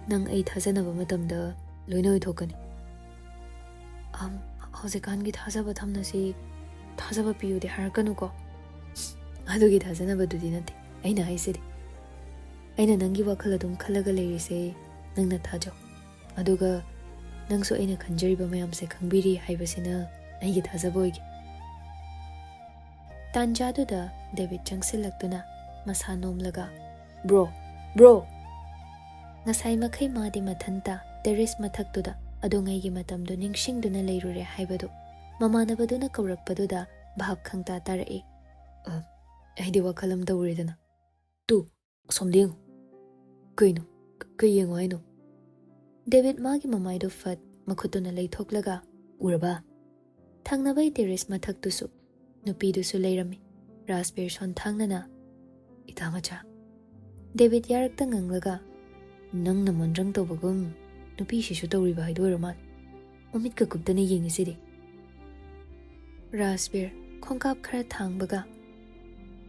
ꯅꯪ ꯑꯩ ꯊꯥꯖꯅꯕ ꯃꯇꯝꯗ ꯂꯣꯏꯅ ꯑꯣꯏꯊꯣꯛꯀꯅꯤ꯫ ꯑꯝ, ꯍꯧꯖꯤꯛꯀꯥꯟꯒꯤ ꯊꯥꯖꯕ ꯊꯝꯅꯁꯤ, ꯊꯥꯖꯕ ꯄꯤꯌꯨꯗꯤ ꯍꯥꯏꯔꯛꯀꯅꯨꯀꯣ꯫ ꯑꯗꯨꯒꯤ ꯊꯥꯖꯅꯕꯗꯨꯗꯤ ꯅꯠꯇꯦ ꯑꯩꯅ ꯍꯥꯏꯁꯤꯗꯤ꯫ ꯑꯩꯅ ꯅꯪꯒꯤ ꯋꯥꯈꯜ ꯑꯗꯨꯝ ꯈꯜꯂꯒ ꯂꯩꯔꯤꯁꯦ ꯅꯪꯅ ꯊꯥꯖꯧ꯫ ꯑꯗꯨꯒ ꯅꯪꯁꯨ ꯑꯩꯅ ꯈꯟꯖꯔꯤꯕ ꯃꯌꯥꯝꯁꯦ ꯈꯪꯕꯤꯔꯤ ꯍꯥꯏꯕꯁꯤꯅ ꯑꯩꯒꯤ ꯊꯥꯖꯕ ꯑꯣꯏꯒꯦ꯫ ꯇꯥꯟꯖꯥꯗꯨꯗ ꯗꯦꯕꯤꯠ ꯆꯪꯁꯤꯜꯂꯛꯇꯨꯅ ꯃꯁꯥ ꯅꯣꯝꯂꯒ, "ꯕ꯭ꯔꯣ, ꯕ꯭ꯔꯣ!" ꯉꯁꯥꯏ ꯃꯈꯩ ꯃꯥꯗꯤ ꯃꯊꯟꯇ ꯇꯦꯔꯦꯁ ꯃꯊꯛꯇꯨꯗ ꯑꯗꯨꯉꯩꯒꯤ ꯃꯇꯝꯗꯨ ꯅꯤꯡꯁꯤꯡꯗꯨꯅ ꯂꯩꯔꯨꯔꯦ ꯍꯥꯏꯕꯗꯨ ꯃꯃꯥꯟꯅꯕꯗꯨꯅ ꯀꯧꯔꯛꯄꯗꯨꯗ ꯚꯥꯞ ꯈꯪꯇꯥ ꯇꯥꯔꯛꯏ꯫ "ꯑ, ꯑꯩꯗꯤ ꯋꯥꯈꯜ ꯑꯃ ꯇꯧꯔꯦꯗꯅ꯫ ꯇꯨ, ꯑꯁꯣꯝꯗ ꯌꯦꯡꯉꯨ꯫" "ꯀꯩꯅꯣ? ꯀꯩ ꯌꯦꯡꯉꯣ ꯍꯥꯏꯅꯣ?" ꯗꯦꯕꯤꯠ ꯃꯥꯒꯤ ꯃꯃꯥꯏꯗꯨ ꯐꯠ ꯃꯈꯨꯠꯇꯨꯅ ꯂꯩꯊꯣꯛꯂꯒ, "ꯎꯔꯕ? ꯊꯪꯅꯕꯩ ꯇꯦꯔꯦꯁ ꯃꯊꯛꯇꯨꯁꯨ ꯅꯨꯄꯤꯗꯨꯁꯨ ꯂꯩꯔꯝꯃꯤ꯫" ꯔꯥꯖꯕꯤꯔ ꯁꯣꯟꯊꯥꯡꯅꯅ, "ꯏꯇꯥ ꯃꯆꯥ꯫" ꯗꯦꯕꯤꯠ ꯌꯥꯔꯛꯇ ꯉꯪꯂꯒ, "ꯅꯪꯅ ꯃꯣꯟꯗ꯭ꯔꯪ ꯇꯧꯕꯒꯨꯝ ꯅꯨꯄꯤꯁꯤꯁꯨ ꯇꯧꯔꯤꯕ ꯍꯥꯏꯗꯨ ꯑꯣꯏꯔ ꯃꯥꯜꯂꯦ꯫ ꯃꯃꯤꯠꯀ ꯀꯨꯞꯇꯅ ꯌꯦꯡꯉꯤꯁꯤꯗꯤ꯫" ꯔꯥꯖꯕꯤꯔ ꯈꯣꯡꯀꯥꯞ ꯈꯔ ꯊꯥꯡꯕꯒ,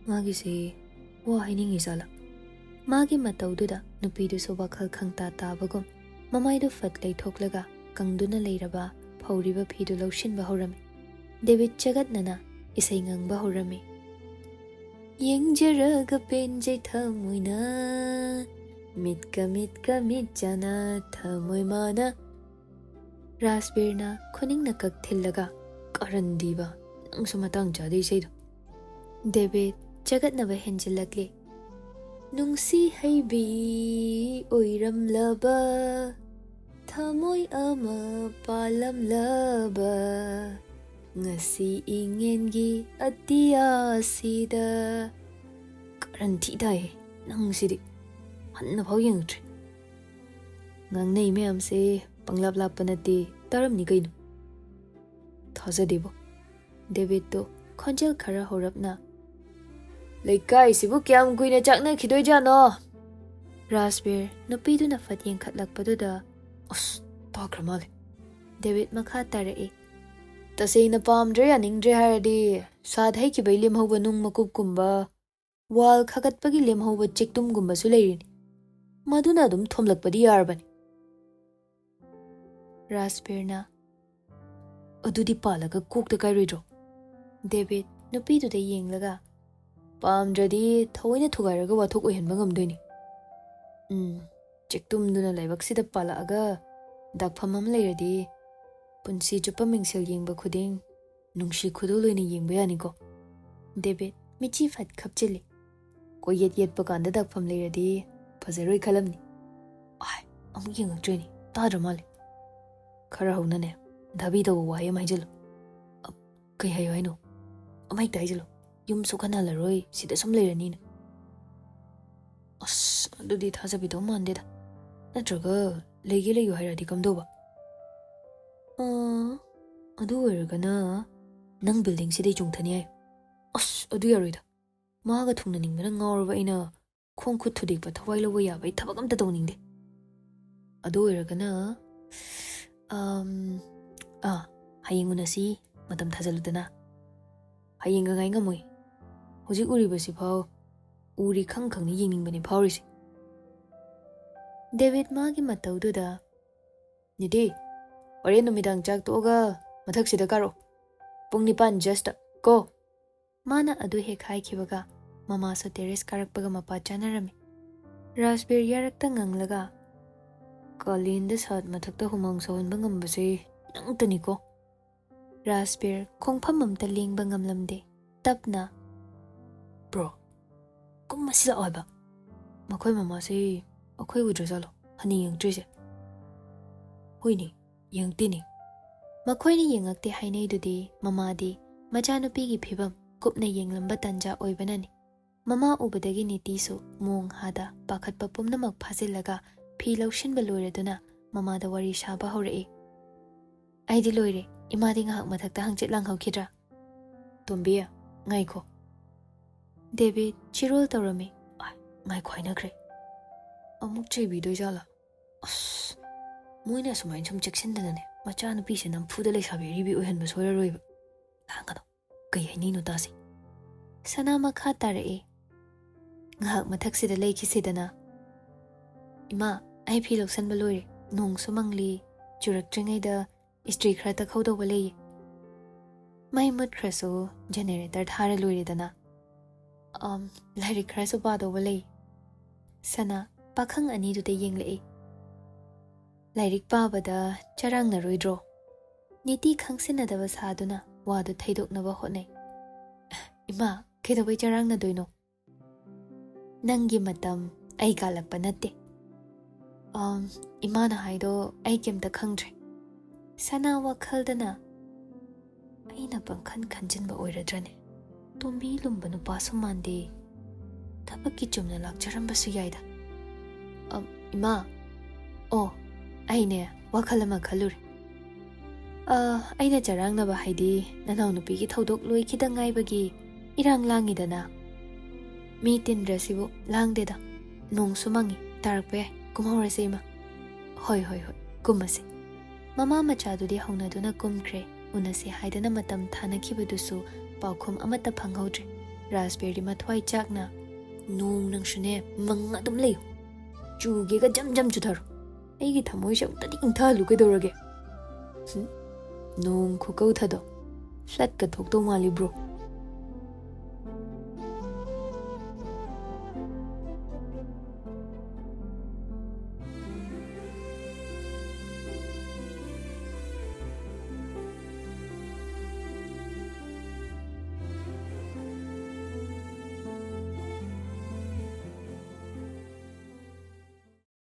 "ꯃꯥꯒꯤꯁꯤ ꯋꯥ ꯍꯥꯏꯅꯤꯡꯉꯤ ꯖꯥꯠꯂꯥ?" ꯃꯥꯒꯤ ꯃꯇꯧꯗꯨꯗ ꯅꯨꯄꯤꯗꯨꯁꯨ ꯋꯥꯈꯜ ꯈꯪꯇꯥ ꯇꯥꯕꯒꯨꯝ ꯃꯃꯥꯏꯗꯨ ꯐꯠ ꯂꯩꯊꯣꯛꯂꯒ ꯀꯪꯗꯨꯅ ꯂꯩꯔꯕ ꯐꯧꯔꯤꯕ ꯐꯤꯗꯨ ꯂꯧꯁꯤꯟꯕ ꯍꯧꯔꯝꯃꯤ꯫ ꯗꯦꯕꯤꯠ ꯆꯒꯠꯅꯅ ꯏꯁꯩ ꯉꯪꯕ ꯍꯧꯔꯝꯃꯤ꯫ "ꯌꯦꯡꯖꯔꯒ ꯄꯦꯟꯖꯩ ꯊꯃꯣꯏꯅ, ꯃꯤꯠꯀ ꯃꯤꯠꯀ ꯃꯤꯠ ꯆꯥꯅ ꯊꯃꯣꯏ ꯃꯥꯅ꯫" ꯔꯥꯖꯕꯤꯔꯅ ꯈꯨꯅꯤꯡꯅ ꯀꯛ ꯊꯤꯜꯂꯒ, "ꯀꯔꯟꯗꯤꯕ, ꯅꯪꯁꯨ ꯃꯇꯥꯡ ꯆꯥꯗꯦ ꯏꯁꯩꯗꯣ꯫" ꯗꯦꯕꯤꯠ ꯆꯒꯠꯅꯕ ꯍꯦꯟꯖꯤꯜꯂꯛꯂꯤ꯫ "ꯅꯨꯡꯁꯤ ꯍꯩꯕꯤ ꯑꯣꯏꯔꯝꯂꯕ, ꯊꯃꯣꯏ ꯑꯃ ꯄꯥꯜꯂꯝꯂꯕ, ꯉꯁꯤ ꯏꯉꯦꯟꯒꯤ ꯑꯇꯤꯌꯥꯁꯤꯗ꯫" ꯀꯔꯟ ꯊꯤ ꯇꯥꯏꯍꯦ ꯅꯪꯁꯤꯗꯤ꯫ ꯍꯟꯅꯐꯥꯎ ꯌꯦꯡꯉꯛꯇ꯭ꯔꯦ꯫ ꯉꯥꯡꯅꯩ ꯃꯌꯥꯝꯁꯦ ꯄꯪꯂꯥꯞ ꯂꯥꯞꯄ ꯅꯠꯇꯦ, ꯇꯥꯔꯝꯅꯤ ꯀꯩꯅꯣ꯫ ꯊꯥꯖꯗꯦꯕꯣ꯫ ꯗꯦꯕꯤꯠꯇꯣ ꯈꯣꯟꯖꯦꯜ ꯈꯔ ꯍꯧꯔꯞꯅ, "ꯂꯩꯀꯥꯏꯁꯤꯕꯨ ꯀꯌꯥꯝ ꯀꯨꯏꯅ ꯆꯥꯛꯅꯈꯤꯗꯣꯏꯖꯥꯠꯅꯣ?" ꯔꯥꯖꯕꯤꯔ ꯅꯨꯄꯤꯗꯨꯅ ꯐꯠ ꯌꯦꯡꯈꯠꯂꯛꯄꯗꯨꯗ, "ꯑꯁ, ꯇꯥꯈ꯭ꯔ ꯃꯥꯜꯂꯦ꯫" ꯗꯦꯕꯤꯠ ꯃꯈꯥ ꯇꯥꯔꯛꯏ, "ꯇꯁꯦꯡꯅ ꯄꯥꯝꯗ꯭ꯔꯦ ꯌꯥꯅꯤꯡꯗ꯭ꯔꯦ ꯍꯥꯏꯔꯗꯤ, ꯁꯥꯠ ꯍꯩꯈꯤꯕꯩ ꯂꯦꯝꯍꯧꯕ ꯅꯨꯡ ꯃꯀꯨꯞꯀꯨꯝꯕ, ꯋꯥꯜ ꯈꯥꯒꯠꯄꯒꯤ ꯂꯦꯝꯍꯧꯕ ꯆꯦꯛꯇꯨꯝꯒꯨꯝꯕꯁꯨ ꯂꯩꯔꯤꯅꯤ꯫ ꯃꯗꯨꯅ ꯑꯗꯨꯝ ꯊꯣꯝꯂꯛꯄꯗꯤ ꯌꯥꯔꯕꯅꯤ꯫" ꯔꯥꯖꯕꯤꯔꯅ, "ꯑꯗꯨꯗꯤ ꯄꯥꯜꯂꯒ ꯀꯣꯛꯇ ꯀꯥꯏꯔꯣꯏꯗ꯭ꯔꯣ?" ꯗꯦꯕꯤꯠ ꯅꯨꯄꯤꯗꯨꯗ ꯌꯦꯡꯂꯒ, "ꯄꯥꯝꯗ꯭ꯔꯗꯤ ꯊꯑꯣꯏꯅ ꯊꯨꯒꯥꯏꯔꯒ ꯋꯥꯊꯣꯛ ꯑꯣꯏꯍꯟꯕ ꯉꯝꯗꯣꯏꯅꯤ꯫ ꯎꯝ, ꯆꯦꯛꯇꯨꯝꯗꯨꯅ ꯂꯥꯏꯕꯛꯁꯤꯗ ꯄꯥꯜꯂꯛꯑꯒ ꯗꯥꯛꯐꯝ ꯑꯃ ꯂꯩꯔꯗꯤ, ꯄꯨꯟꯁꯤ ꯆꯨꯞꯄ ꯃꯤꯡꯁꯦꯜ ꯌꯦꯡꯕ ꯈꯨꯗꯤꯡ ꯅꯨꯡꯁꯤ ꯈꯨꯗꯣꯜ ꯑꯣꯏꯅ ꯌꯦꯡꯕ ꯌꯥꯅꯤꯀꯣ꯫" ꯗꯦꯕꯤꯠ ꯃꯤꯠꯆꯤ ꯐꯠ ꯈꯞꯆꯤꯜꯂꯤ꯫ "ꯀꯣꯏꯌꯦꯠ ꯌꯦꯠꯄ ꯀꯥꯟꯗ ꯗꯥꯛꯐꯝ ꯂꯩꯔꯗꯤ ꯐꯖꯔꯣꯏ ꯈꯜꯂꯝꯅꯤ꯫ ꯑꯥꯏ, ꯑꯃꯨꯛ ꯌꯦꯡꯉꯛꯇ꯭ꯔꯦꯅꯦ, ꯇꯥꯗ꯭ꯔ ꯃꯥꯜꯂꯦ꯫" ꯈꯔ ꯍꯧꯅꯅꯦ, ꯙꯥꯕꯤ ꯇꯧꯕ ꯋꯥꯍꯩ ꯑꯃ ꯍꯥꯏꯖꯤꯜꯂꯨ꯫ ꯑ, ꯀꯩ ꯍꯥꯏꯌꯣ ꯍꯥꯏꯅꯣ? ꯑꯃ ꯍꯦꯛꯇ ꯍꯥꯏꯖꯤꯜꯂꯨ꯫ "ꯌꯨꯝ ꯁꯨꯛꯍꯟ ꯍꯜꯂꯔꯣꯏ, ꯁꯤꯗ ꯁꯨꯝ ꯂꯩꯔꯅꯤꯅ"꯫ ꯑꯁ, ꯑꯗꯨꯗꯤ ꯊꯥꯖꯕꯤꯗꯧ ꯃꯥꯟꯗꯦꯗ꯫ ꯅꯠꯇ꯭ꯔꯒ ꯂꯩꯒꯦ ꯂꯩꯌꯨ ꯍꯥꯏꯔꯗꯤ ꯀꯝꯗꯧꯕ? ꯑ, ꯑꯗꯨ ꯑꯣꯏꯔꯒꯅ ꯅꯪ building ꯁꯤꯗꯩ ꯆꯣꯡꯊꯅꯤ ꯍꯥꯏ꯫ ꯑꯁ, ꯑꯗꯨ ꯌꯥꯔꯣꯏꯗ꯫ ꯃꯥꯒ ꯊꯨꯡꯅꯅꯤꯡꯕꯅ ꯉꯥꯎꯔꯕ ꯑꯩꯅ ꯈꯣꯡ ꯈꯨꯠ ꯊꯨꯗꯦꯛꯄ ꯊꯋꯥꯏ ꯂꯧꯕ ꯌꯥꯕ ꯑꯩ ꯊꯕꯛ ꯑꯝꯇ ꯇꯧꯅꯤꯡꯗꯦ꯫ ꯑꯗꯨ ꯑꯣꯏꯔꯒꯅ, ꯑꯝ, ꯑꯥ, ꯍꯌꯦꯡ ꯎꯅꯁꯤ, ꯃꯇꯝ ꯊꯥꯖꯜꯂꯨꯗꯅ꯫ ꯍꯌꯦꯡꯒ ꯉꯥꯏ ꯉꯝꯃꯣꯏ꯫ ꯍꯧꯖꯤꯛ ꯎꯔꯤꯕꯁꯤꯐꯥꯎ ꯎꯔꯤ ꯈꯪ ꯈꯪꯅ ꯌꯦꯡꯅꯤꯡꯕꯅꯤ ꯐꯥꯎꯔꯤꯁꯦ꯫ ꯗꯦꯕꯤꯠ ꯃꯥꯒꯤ ꯃꯇꯧꯗꯨꯗ, "ꯅꯤꯇꯤ, ꯍꯣꯔꯦꯟ ꯅꯨꯃꯤꯗꯥꯡ ꯆꯥꯛ ꯇꯣꯛꯑꯒ ꯃꯊꯛꯁꯤꯗ ꯀꯥꯔꯛꯑꯣ꯫ ꯄꯨꯡ ꯅꯤꯄꯥꯟ just ꯀꯣ"꯫ ꯃꯥꯅ ꯑꯗꯨ ꯍꯦꯛ ꯍꯥꯏꯈꯤꯕꯒ ꯃꯃꯥꯁꯨ terrace ꯀꯥꯔꯛꯄꯒ ꯃꯄꯥ ꯆꯥꯅꯔꯝꯃꯤ꯫ ꯔꯥꯖꯕꯤꯔ ꯌꯥꯔꯛꯇ ꯉꯪꯂꯒ, "ꯀꯥꯂꯦꯟꯗ ꯁꯥꯠ ꯃꯊꯛꯇ ꯍꯨꯃꯥꯡ ꯁꯧꯍꯟꯕ ꯉꯝꯕꯁꯦ ꯅꯪꯇꯅꯤꯀꯣ"꯫ ꯔꯥꯖꯕꯤꯔ ꯈꯣꯡꯐꯝ ꯑꯝꯇ ꯂꯦꯡꯕ ꯉꯝꯂꯝꯗꯦ꯫ ꯇꯞꯅ, "Bro, ꯀꯨꯝꯃꯁꯤ ꯂꯥꯛꯑꯣ ꯍꯥꯏꯕ꯫ ꯃꯈꯣꯏ ꯃꯃꯥꯁꯦ ꯑꯩꯈꯣꯏ ꯎꯗ꯭ꯔꯖꯥꯠꯂꯣ? ꯍꯟꯅ ꯌꯦꯡꯉꯛꯇ꯭ꯔꯤꯁꯦ?" "ꯍꯣꯏꯅꯦ, ꯌꯦꯡꯉꯛꯇꯦꯅꯦ"꯫ ꯃꯈꯣꯏꯅ ꯌꯦꯡꯉꯛꯇꯦ ꯍꯥꯏꯅꯩꯗꯨꯗꯤ ꯃꯃꯥꯗꯤ ꯃꯆꯥꯅꯨꯄꯤꯒꯤ ꯐꯤꯕꯝ ꯀꯨꯞꯅ ꯌꯦꯡꯂꯝꯕ ꯇꯟꯖꯥ ꯑꯣꯏꯕꯅꯅꯤ꯫ ꯃꯃꯥ ꯎꯕꯗꯒꯤ ꯅꯤꯇꯤꯁꯨ ꯃꯣꯡ ꯍꯥꯗ ꯄꯥꯈꯠꯄ ꯄꯨꯝꯅꯃꯛ ꯐꯥꯖꯤꯜꯂꯒ ꯐꯤ ꯂꯧꯁꯤꯟꯕ ꯂꯣꯏꯔꯗꯨꯅ ꯃꯃꯥꯗ ꯋꯥꯔꯤ ꯁꯥꯕ ꯍꯧꯔꯛꯏ꯫ "ꯑꯩꯗꯤ ꯂꯣꯏꯔꯦ꯫ ꯏꯃꯥꯗꯤ ꯉꯥꯏꯍꯥꯛ ꯃꯊꯛꯇ ꯍꯪꯆꯤꯠ ꯂꯥꯡꯍꯧꯈꯤꯗ꯭ꯔꯥ?" "ꯇꯣꯝꯕꯤ, ꯉꯥꯏꯈꯣ"꯫ ꯗꯦꯕꯤꯠ ꯆꯤꯔꯣꯜ ꯇꯧꯔꯝꯃꯤ꯫ "ꯑꯥꯏ, ꯉꯥꯏꯈꯣ ꯍꯥꯏꯅꯈ꯭ꯔꯦ꯫ ꯑꯃꯨꯛ ꯆꯩꯕꯤꯗꯣꯏꯖꯥꯠꯂꯥ? ꯑꯁ, ꯃꯣꯏꯅ ꯑꯁꯨꯃꯥꯏꯅ ꯁꯨꯝ ꯆꯦꯛꯁꯤꯟꯗꯅꯅꯦ, ꯃꯆꯥꯅꯨꯄꯤꯁꯦ ꯅꯝꯐꯨꯗ ꯂꯩꯁꯥꯕꯤ ꯑꯔꯤꯕꯤ ꯑꯣꯏꯍꯟꯕ ꯁꯣꯏꯔꯔꯣꯏꯕ꯫ ꯂꯥꯡꯒꯅꯣ, ꯀꯩ ꯍꯥꯏꯅꯤꯡꯅꯣ ꯇꯥꯁꯤ"꯫ ꯁꯅꯥ ꯃꯈꯥ ꯇꯥꯔꯛꯏ꯫ "ꯉꯥꯏꯍꯥꯛ ꯃꯊꯛꯁꯤꯗ ꯂꯩꯈꯤꯁꯤꯗꯅ"꯫ "ꯏꯃꯥ, ꯑꯩ ꯐꯤ ꯂꯧꯁꯟꯕ ꯂꯣꯏꯔꯦ꯫ ꯅꯣꯡꯁꯨ ꯃꯪꯂꯤ, ꯆꯨꯔꯛꯇ꯭ꯔꯤꯉꯩꯗ ꯏꯁꯇ꯭ꯔꯤ ꯈꯔ ꯇꯛꯍꯧꯗꯧꯕ ꯂꯩꯌꯦ꯫ ꯃꯩ ꯃꯨꯠꯈ꯭ꯔꯁꯨ generator ꯊꯥꯔ ꯂꯣꯏꯔꯦꯗꯅ꯫ ꯑꯝ, ꯂꯥꯏꯔꯤꯛ ꯈꯔꯁꯨ ꯄꯥꯗꯧꯕ ꯂꯩ"꯫ ꯁꯅꯥ ꯄꯥꯈꯪ ꯑꯅꯤꯗꯨꯗ ꯌꯦꯡꯂꯛꯏ꯫ "ꯂꯥꯏꯔꯤꯛ ꯄꯥꯕꯗ ꯆꯔꯥꯡꯅꯔꯣꯏꯗ꯭ꯔꯣ?" ꯅꯤꯇꯤ ꯈꯪꯁꯤꯟꯅꯗꯕ ꯁꯥꯗꯨꯅ ꯋꯥꯗꯨ ꯊꯩꯗꯣꯛꯅꯕ ꯍꯣꯠꯅꯩ꯫ "ꯏꯃꯥ, ꯀꯩꯗꯧꯕꯩ ꯆꯔꯥꯡꯅꯗꯣꯏꯅꯣ? ꯅꯪꯒꯤ ꯃꯇꯝ ꯑꯩ ꯀꯥꯜꯂꯛꯄ ꯅꯠꯇꯦ"꯫ "ꯑꯝ, ꯏꯃꯥꯅ ꯍꯥꯏꯗꯣ ꯑꯩ ꯀꯩꯝꯇ ꯈꯪꯗ꯭ꯔꯦ꯫ ꯁꯅꯥ ꯋꯥꯈꯜꯗꯅ ꯑꯩꯅ ꯄꯪꯈꯟ ꯈꯟꯖꯤꯟꯕ ꯑꯣꯏꯔꯗ꯭ꯔꯅꯦ? ꯇꯣꯝꯕꯤ ꯂꯨꯝꯕ ꯅꯨꯄꯥꯁꯨ ꯃꯥꯟꯗꯦ꯫ ꯊꯕꯛꯀꯤ ꯆꯨꯝꯅ ꯂꯥꯛꯆꯔꯝꯕꯁꯨ ꯌꯥꯏꯗ꯫ ꯑꯝ, ꯏꯃꯥ꯫ ꯑꯣ, ꯑꯩꯅꯦ ꯋꯥꯈꯜ ꯑꯃ ꯈꯜꯂꯨꯔꯦ꯫ ꯑ, ꯑꯩꯅ ꯆꯔꯥꯡꯅꯕ ꯍꯥꯏꯗꯤ ꯅꯅꯥꯎꯅꯨꯄꯤꯒꯤ ꯊꯧꯗꯣꯛ ꯂꯣꯏꯈꯤꯗ ꯉꯥꯏꯕꯒꯤ ꯏꯔꯥꯡ ꯂꯥꯡꯉꯤꯗꯅ꯫ ꯃꯤ ꯇꯤꯟꯗ꯭ꯔꯁꯤꯕꯨ ꯂꯥꯡꯗꯦꯗ꯫ ꯅꯣꯡꯁꯨ ꯃꯪꯉꯤ, ꯇꯥꯔꯛꯄ ꯌꯥꯏ꯫ ꯀꯨꯝꯍꯧꯔꯁꯦ ꯏꯃꯥ꯫ ꯍꯣꯏ, ꯍꯣꯏ, ꯍꯣꯏ, ꯀꯨꯝꯃꯁꯦ꯫ ꯃꯃꯥ ꯃꯆꯥꯗꯨꯗꯤ ꯍꯧꯅꯗꯨꯅ ꯀꯨꯝꯈ꯭ꯔꯦ꯫ ꯎꯅꯁꯦ ꯍꯥꯏꯗꯅ ꯃꯇꯝ ꯊꯥꯅꯈꯤꯕꯗꯨꯁꯨ ꯄꯥꯎꯈꯨꯝ ꯑꯃꯠꯇ ꯐꯪꯍꯧꯗ꯭ꯔꯦ꯫ ꯔꯥꯖꯕꯤꯔꯗꯤ ꯃꯊ꯭ꯋꯥꯏ ꯆꯥꯛꯅ, "ꯅꯣꯡ ꯅꯪꯁꯨꯅꯦ, ꯃꯪ ꯑꯗꯨꯝ ꯂꯩꯌꯨ꯫ ꯆꯨꯒꯦꯒ ꯖꯝ ꯖꯝ ꯆꯨꯊꯔꯣ꯫ ꯑꯩꯒꯤ ꯊꯃꯣꯏꯁꯦ ꯑꯃꯨꯛꯇꯗꯤ ꯏꯪꯊꯍꯜꯂꯨ ꯀꯩꯗꯧꯔꯒꯦ?" ꯍꯨꯝ? ꯅꯣꯡ ꯈꯨꯀꯧꯊꯗꯣ ꯐ꯭ꯂꯠꯀ ꯊꯣꯛꯇꯧ ꯃꯥꯜꯂꯤꯕ꯭ꯔꯣ?